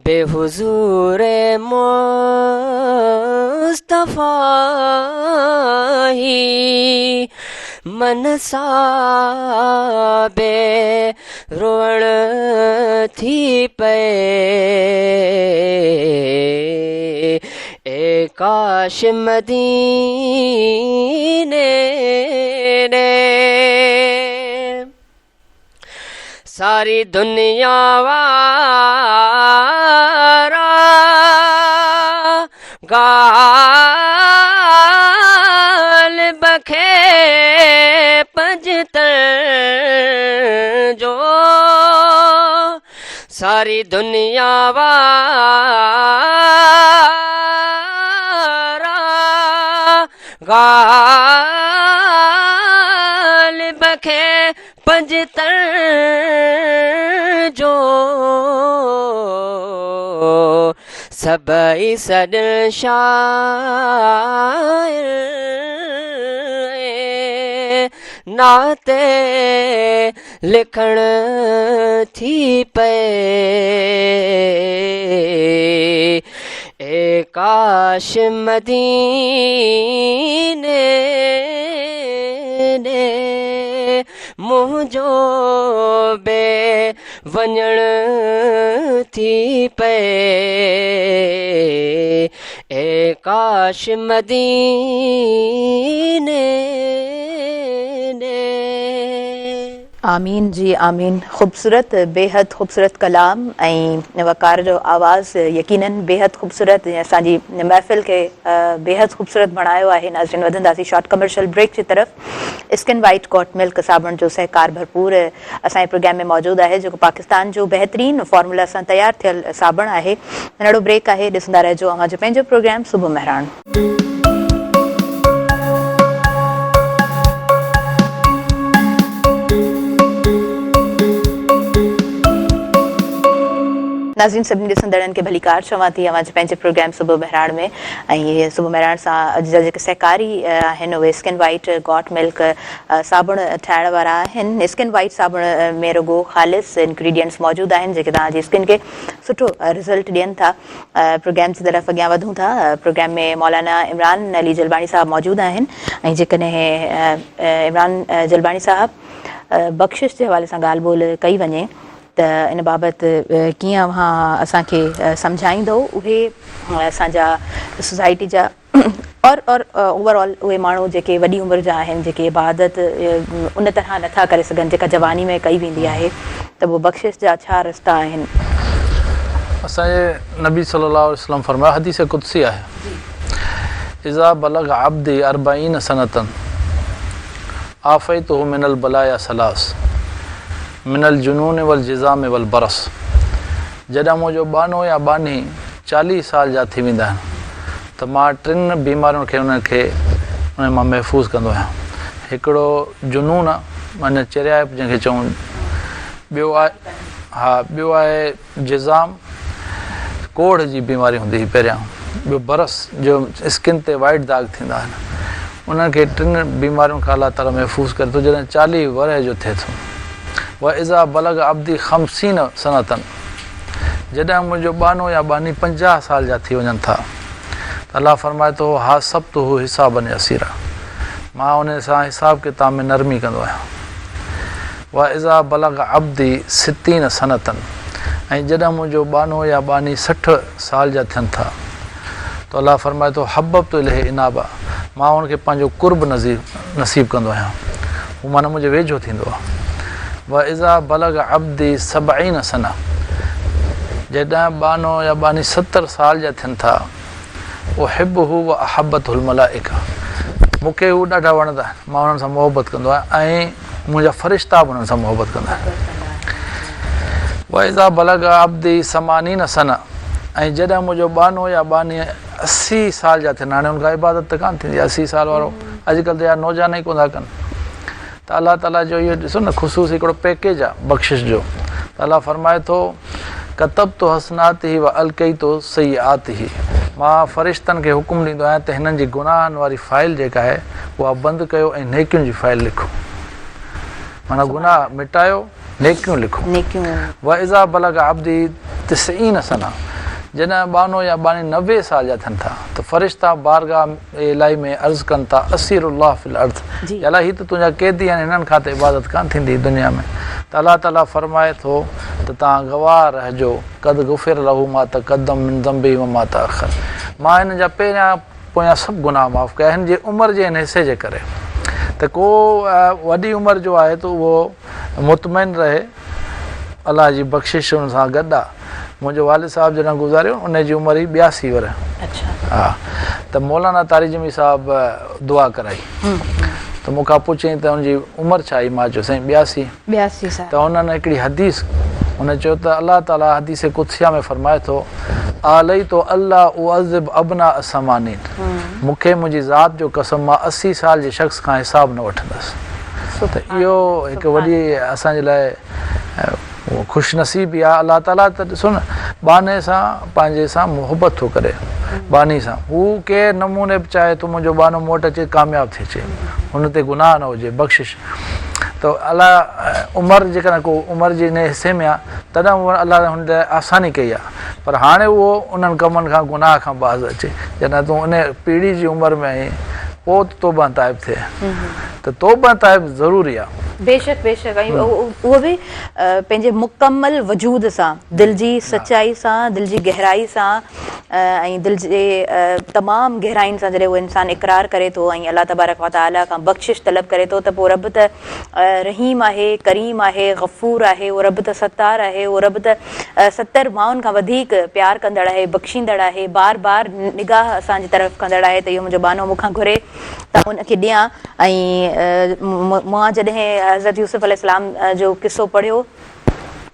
بي حضور مصطفيٰ هي من صابي روئڻ ٿي پئي اي ڪاش مديني ڏي. ساري دنيا وارا غالب کي پنجتن جو ساري دنيا وارا غالب کي پنجتن جو سڀئي سڏ شاعر ناتي لکڻ ٿي پئي اي ڪاش مديني ڏي منهنجو بي وڃڻ ٿي پئي اي ڪاش مديني ڏي. آمين جي آمين خوبصورت بيحد خوبصورت ڪلام ۽ وقار جو آواز يقينن بيحد خوبصورت جنهن اسان جي محفل کي بيحد خوبصورت بڻايو آهي ناظرين وڌنداسين شارٽ ڪمرشل بريڪ جي طرف اسڪن وائيٽ ڪاٽ ملڪ صابڻ جو سهڪار ڀرپور اسان جي پروگرام ۾ موجود آهي جيڪو پاڪستان جو بهترين فارمولا سان تيار ٿيل صابڻ آهي ننڍڙو بريڪ آهي ڏسندا رهجو اوهان جو پنهنجو پروگرام صبح مهراڻ. ناظرين سڀني ڏسندڙن کي ڀليڪار چوان ٿي اوهان جي پنهنجي پروگرام صبح مهراڻ ۾ ۽ صبح مهراڻ سان اڄ جا جيڪي سهڪاري آهن اهي اسڪن وائيٽ گاٽ ملڪ صابڻ ٺاهڻ وارا آهن. اسڪن وائيٽ صابڻ ۾ رڳو خالص انگريڊينٽس موجود آهن جيڪي توهان جي اسڪن کي سٺو رزلٽ ڏين ٿا. پروگرام جي طرف اڳيان وڌون ٿا. پروگرام ۾ مولانا عمران علي جلباڻي صاحب موجود آهن ۽ جيڪڏهن عمران جلباڻي صاحب بخشش جي حوالي سان ڳالهه ٻولهه ڪئي وڃي ته ان بابت ڪيئن اوهان اسان کي سمجهائيندو اهي اسان جا سوسائٽي جا اور اور اوور آل اهي ماڻهو جيڪي وڏي عمر جا آهن جيڪي عبادت ان طرح نٿا ڪري سگهن جيڪا جواني ۾ ڪئي ويندي آهي ته پوء بخشش جا ڇا رستا آهن؟ اسان جي نبي صلي الله عليه وسلم فرمايو حديث قدسي آهي اذا بلغ عبدي اربعين سنة عافيته من البلايا ثلاث من الجنون والجذام والبرص جڏهن منهنجو ٻانهو يا ٻانهي چاليهه سال جا ٿي ويندا آهن ته مان ٽن بيمارين کي انهن کي انهن مان محفوظ ڪندو آهيان. هڪڙو جنون آ معنيٰ چريائپ جنهن کي چئون، ٻيو آهي ها ٻيو آهي جذام ڪوڙهه جي بيماري هوندي هئي پهريان، ٻيو برص جو اسڪن تي وائيٽ داغ ٿيندا آهن. انهن کي ٽن بيمارين کان الله تعاليٰ محفوظ ڪري ٿو جڏهن چاليهه ورهيه جو ٿئي ٿو. واذا بلغ عبدي خمسين سنة جڏهن منهنجو ٻانهو يا ٻانهي 50 سال جا ٿي وڃن ٿا ته الله فرمائي ٿو حاسبته حسابا يسيرا مان انهي سان حساب ڪتاب ۾ نرمي ڪندو آهيان. واذا بلغ عبدي ستين سنة ۽ جڏهن منهنجو ٻانهو يا ٻانهي 60 سال جا ٿين ٿا ته الله فرمائي ٿو حببت اليه انابا مان ان کي پنهنجو قرب نصيب ڪندو آهيان هو معنيٰ منهنجي ويجهو ٿيندو آهي. واذا بلغ عبدي سبعين سنة جڏهن ٻانهو يا ٻانهي 70 سال جا ٿين ٿا احبه واحبته الملائڪه مون کي هو ڏاڍا وڻندا آهن مان انهن سان محبت ڪندو آهيان ۽ منهنجا فرشتا به انهن سان محبت ڪندا آهن. واذا بلغ عبدي ثمانين سنة ۽ جڏهن منهنجو ٻانهو يا ٻانهي 80 سال جا ٿين هاڻي ان کان عبادت ته ڪانه ٿيندي 80 سال وارو اڄڪلهه ته يار نوجوان ئي ڪونه ٿا ڪن ته الله تعاليٰ جو اهو ڏسو نه خصوصي هڪڙو پيڪيج آهي بخشش جو ته الله فرمائي ٿو ڪتبت حسناته و القيت سيئاته مان فرشتن کي حڪم ڏيندو آهيان ته هنن جي گناهن واري فائل جيڪا آهي اها بند ڪيو ۽ نيڪين جي فائل لکو معنيٰ گناهه مٽايو نيڪيون لکو. واذا بلغ عبدي تسعين سنه جڏهن ٻانهو يا ٻانهي 90 سال جا ٿين ٿا ته فرشتا بارگاهه الاهي ۾ عرض ڪن ٿا اسير الله في الارض يا الله هي ته تنهنجا قيدي آهن هنن کان ته عبادت ڪانه ٿيندي دنيا ۾ ته الله تعالي فرمائي ٿو ته توهان گواهه رهجو قد غفر له ما تقدم من ذنبه وما تاخر مان هنن جا پهريان پويان سڀ گناهه معاف ڪيا هن جي عمر جي هن حصي جي ڪري ته ڪو وڏي عمر جو آهي ته اهو مطمئن رهي الله جي بخشش ان سان گڏ آ. منهنجو والد صاحب جڏهن گذاريو ان جي عمر هئي 82 ورهيه. ها ته مولانا طارق جميل صاحب دعا ڪرائي ته مون کان پڇيائين ته ان جي عمر ڇا هئي مان چيو سائين 82 82 سال. ته انهن هڪڙي حديث هن چيو ته الله تعالي حديث قدسيه ۾ فرمائي ٿو آليت الا اعذب ابناء ثمانين مون کي منهنجي ذات جو قسم مان 80 سال جي شخص کان حساب نه وٺندس. ته اهو هڪ وڏي اسان جي لاء خوش نصيبي آهي الله تعاليٰ ته ڏسو نه ٻانهي سان پنهنجي سان محبت ٿو ڪري ٻانهي سان هو ڪنهن نموني به چاهي ٿو منهنجو ٻانهو مون وٽ اچي ڪامياب ٿي اچي هن تي گناهه نه هجي بخشش ته الله عمر جيڪڏهن ڪو عمر جي ان حصي ۾ آهي تڏهن الله هن لاء آساني ڪئي آهي پر هاڻي اهو انهن ڪمن کان گناهه کان باز اچي جڏهن تون ان پيڙهي جي عمر ۾ آهين پوء ته توبه تائب ٿئي ته توبه تائب ضروري آ. بيشڪ بيشڪ ۽ اهو به پنهنجي مڪمل وجود سان دل جي سچائي سان دل جي گهرائي سان ۽ دل جي تمام گهرائين سان جڏهن اهو انسان اقرار ڪري ٿو ۽ الله تبارڪ و تعاليٰ کان بخشش طلب ڪري ٿو ته پوء رب ته رحيم آهي، ڪريم آهي، غفور آهي، اهو رب ته ستار آهي، اهو رب ته ستر مائن کان وڌيڪ پيار ڪندڙ آهي، بخشيندڙ آهي، بار بار نگاهه اسان جي طرف ڪندڙ آهي ته اهو منهنجو ٻانهو مون کان گهري ته ان کي ڏيان ۽ مان جڏهن حضرت يوسف عليه السلام جو قصو پڙهيو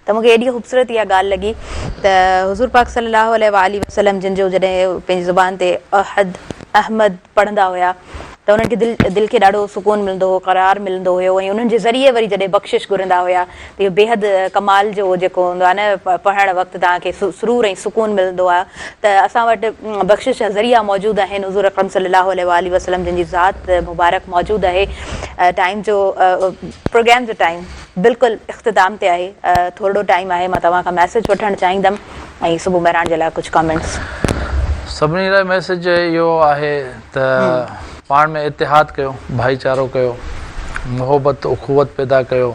ته مون کي ايڏي خوبصورت اها ڳالهه لڳي ته حضور پاڪ صلي الله عليه واٰله وسلم جن جو جڏهن پنهنجي زبان تي احد احمد پڙهندا هيا ته انهن کي دل دل کي ڏاڍو سڪون ملندو هو قرار ملندو هيو ۽ انهن جي ذريعي وري جڏهن بخشش گهرندا هيا ته اهو بيحد ڪمال جو جيڪو هوندو آهي نه پڙهڻ وقت توهان کي سرور ۽ سڪون ملندو آهي ته اسان وٽ بخشش جا ذريعا موجود آهن حضور اڪرم صلي الله عليه واٰله وسلم جن جي ذات مبارڪ موجود آهي ٽائيم جو پروگرام جو ٽائيم بلڪل اختتام تي آهي ٿورڙو ٽائيم آهي مان توهان کان ميسيج وٺڻ چاهيندم ۽ صبح مهراڻ جي لاء ڪجهه ڪامينٽس. سڀني لاء ميسيج اهو آهي ته پاڻ ۾ اتحاد ڪيو، ڀائيچارو ڪيو، محبت اخوت پيدا ڪيو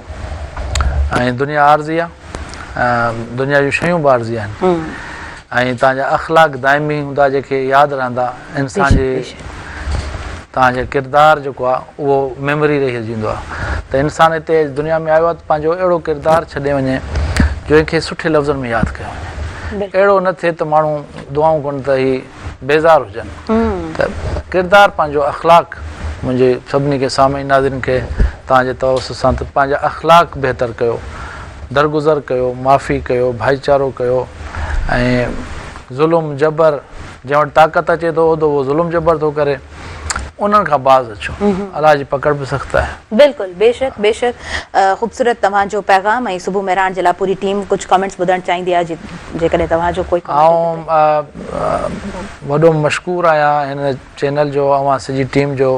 ۽ دنيا عارضي آهي دنيا جون شيون به عارضي آهن ۽ توهان جا اخلاق دائمي هوندا جيڪي ياد رهندا انسان جي توهان جو ڪردار جيڪو آهي اهو ميموري رهجي ويندو آهي ته انسان هتي دنيا ۾ آيو آهي ته پنهنجو اهڙو ڪردار ڇڏي وڃي جو ان کي سٺي لفظن ۾ ياد ڪيو وڃي اهڙو نه ٿئي ته ماڻهو دعائون ڪن ته هي بيزار هجن ته ڪردار پنهنجو اخلاق منهنجي سڀني کي سامعين ناظرين کي توهان جي توسط سان ته پنهنجا اخلاق بهتر ڪيو درگذر ڪيو معافي ڪيو ڀائيچارو ڪيو ۽ ظلم جبر جنهن وٽ طاقت اچي ٿو عهدو اهو ظلم جبر ٿو ڪري انهن کان باز اچو الله جي پڪڙ به سخت آهي. بلڪل بيشڪ بيشڪ خوبصورت توهان جو پيغام ۽ صبح مهراڻ جي لاء پوري ٽيم ڪجهه ڪمينٽس ٻڌڻ چاهيندي آهي جيڪڏهن توهان جو ڪوئي ڪمينٽ آئون وڏو مشڪور آهيان هن چينل جو اوهان سڄي ٽيم جو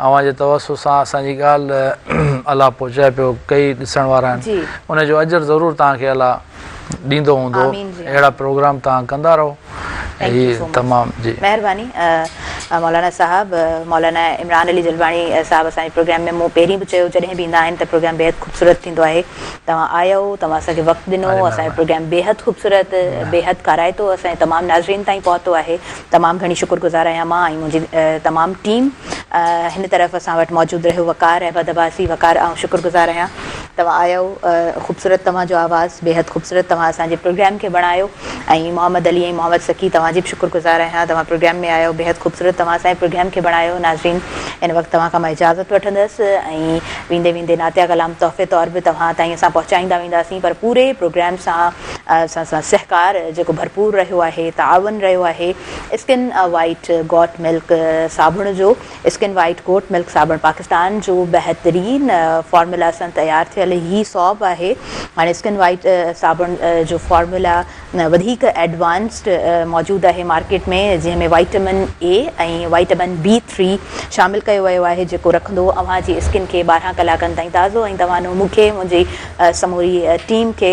اوهان جي توسط سان اسان جي ڳالهه الله پهچائي پيو ڪئي ڏسڻ وارا آهن ان جو اجر ضرور توهان کي الله ڏيندو هوندو اهڙا پروگرام توهان ڪندا رهو هي تمام جي. مهرباني مولانا صاحب مولانا عمران علي جلباڻي صاحب اسان جي پروگرام ۾ مون پهرين به چيو جڏهن به ايندا آهن ته پروگرام بيحد خوبصورت ٿيندو آهي توهان آيو توهان اسان کي وقت ڏنو اسان جو پروگرام بيحد خوبصورت بيحد ڪارائتو اسان جي تمام ناظرين تائين پهتو آهي تمام گهڻي شڪر گذار آهيان مان ۽ منهنجي تمام ٽيم هن طرف اسان وٽ موجود رهيو وقار احمد عباسي وقار آئون شڪر گذار آهيان توهان آيو خوبصورت توهان جو آواز بيحد خوبصورت توهان اسان جي پروگرام کي بڻايو ۽ محمد علي ۽ محمد سخي توهان جي به شڪر گذار آهيان توهان پروگرام ۾ آيو بيحد خوبصورت توهان اسان جي پروگرام کي بڻايو ناظرين هن وقت توهان کان مان اجازت وٺندس ۽ ويندي ويندي نعتيه ڪلام تحفي طور به توهان تائين اسان پهچائيندا وينداسين پر پوري پروگرام سان اسان سان سهڪار جيڪو ڀرپور رهيو آهي تعاون رهيو آهي اسڪن وائيٽ گوٽ ملڪ صابڻ جو اسڪن وائيٽ گوٽ ملڪ صابڻ پاڪستان جو بهترين فارمولا سان تيار ٿيل هي سوپ آهي. هاڻي اسڪن وائيٽ صابڻ جو فارمولا وڌيڪ ايڊوانسڊ موجود آهي مارڪيٽ ۾ جنهن ۾ وائٽمن اي ۽ وائٽمن بي ٿري شامل ڪيو ويو آهي جيڪو رکندو اوهان جي اسڪن کي 12 ڪلاڪن تائين تازو ۽ توانو مون کي منهنجي سموري ٽيم کي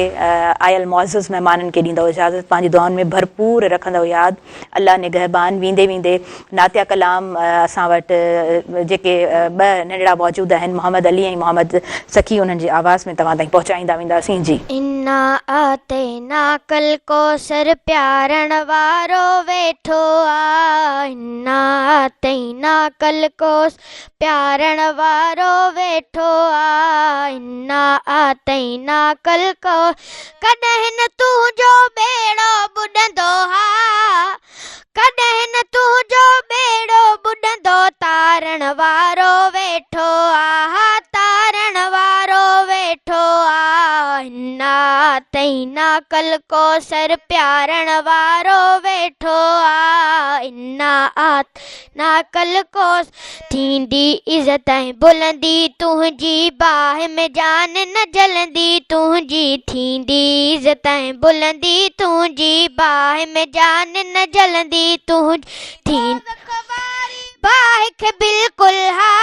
آيل معزز مهمانن کي ڏيندو اجازت پنهنجي دعائن ۾ ڀرپور رکندو ياد الله نگهبان ويندي ويندي نعتيه ڪلام اسان وٽ جيڪي ٻه ننڍڙا موجود آهن محمد علي ۽ محمد سخي انهن جي آواز ۾ توهان تائين پهچائيندا وينداسين جي. انا اعطيناک الڪوثر پيارڻ وارو ويٺو آ انا اعطيناک الڪوثر پيارڻ وارو ويٺو آ انا اعطيناک الڪوثر ڪڏهن نه تنهنجو ٻيڙو ٻڏندو ها ڪڏهن نه تنهنجو ٻيڙو ٻڏندو تارڻ وارو ويٺو آ تارڻ وارو ويٺو آ انا اعطيناک الڪوثر پيارڻ وارو ويٺو آ انا ناڪل ڪوس ٿيندي عزت ۽ بلندي تنهنجي باهه ۾ جان نه جلندي تنهنجي ٿيندي عزت ۽ بلندي تنهنجي باهه ۾ جان نه جلندي تنهنجي ٿيندي باهه کي بلڪل ها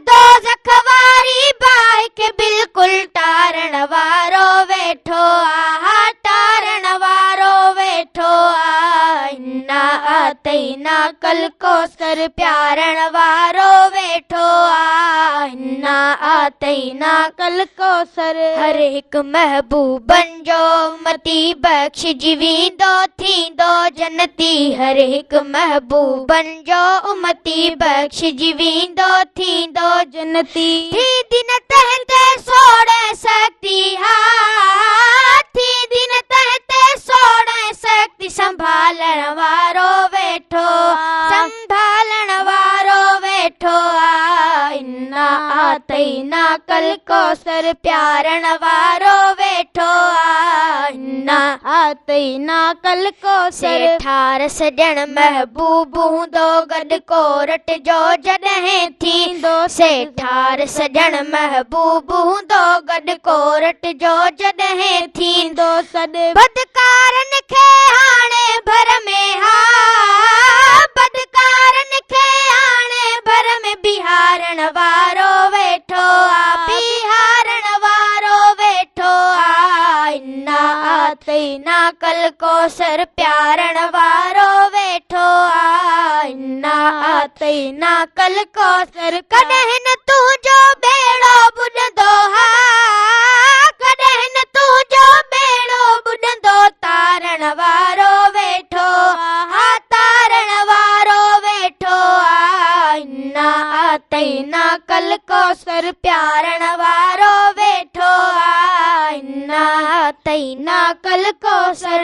دوزخ واري باهه کي بلڪل ٽارڻ وارو ويٺو آ ٽارڻ وارو ويٺو آ انا. اعطيناڪ الڪوثر پيارڻ وارو ويٺو آ انا اعطيناڪ الڪوثر هر هڪ محبوبن جو امتي بخشجي ويندو ٿيندو جنتي هر هڪ محبوبن جو امتي بخشجي ويندو ٿيندو جنتي ٿيندي نه تنهن تي سوڙ ۽ سختي ها ٿيندي نه تنهن تي سوڙ ۽ سختي سنڀالڻ وارو ويٺو سنڀالڻ وارو ويٺو آ انا اعطيناڪ الڪوثر پيارڻ وارو ويٺو آ انا اعطيناڪ الڪوثر سيٺار سڄڻ محبوب هوندو گڏ ڪورٽ جو جڏهن ٿيندو سيٺار سڄڻ محبوب هوندو گڏ ڪورٽ جو جڏهن ٿيندو سڏ بدڪارن کي هاڻي ڀر ۾ ها بدڪارن کي هاڻي ڀر ۾ بيهارڻ وارو ويٺو آ بيهارڻ وارو ويٺو آ انا اعطيناڪ الڪوثر پيارڻ وارو ويٺو آ انا اعطيناڪ الڪوثر ڪڏهن نه تنهنجو ٻيڙو ٻڏندو ها ڪڏهن نه تنهنجو ٻيڙو ٻڏندو تارڻ وارو ويٺو ها تارڻ وارو ويٺو آ انا اعطيناڪ الڪوثر پيارڻ وارو ويٺو آ انا اعطيناڪ الڪوثر.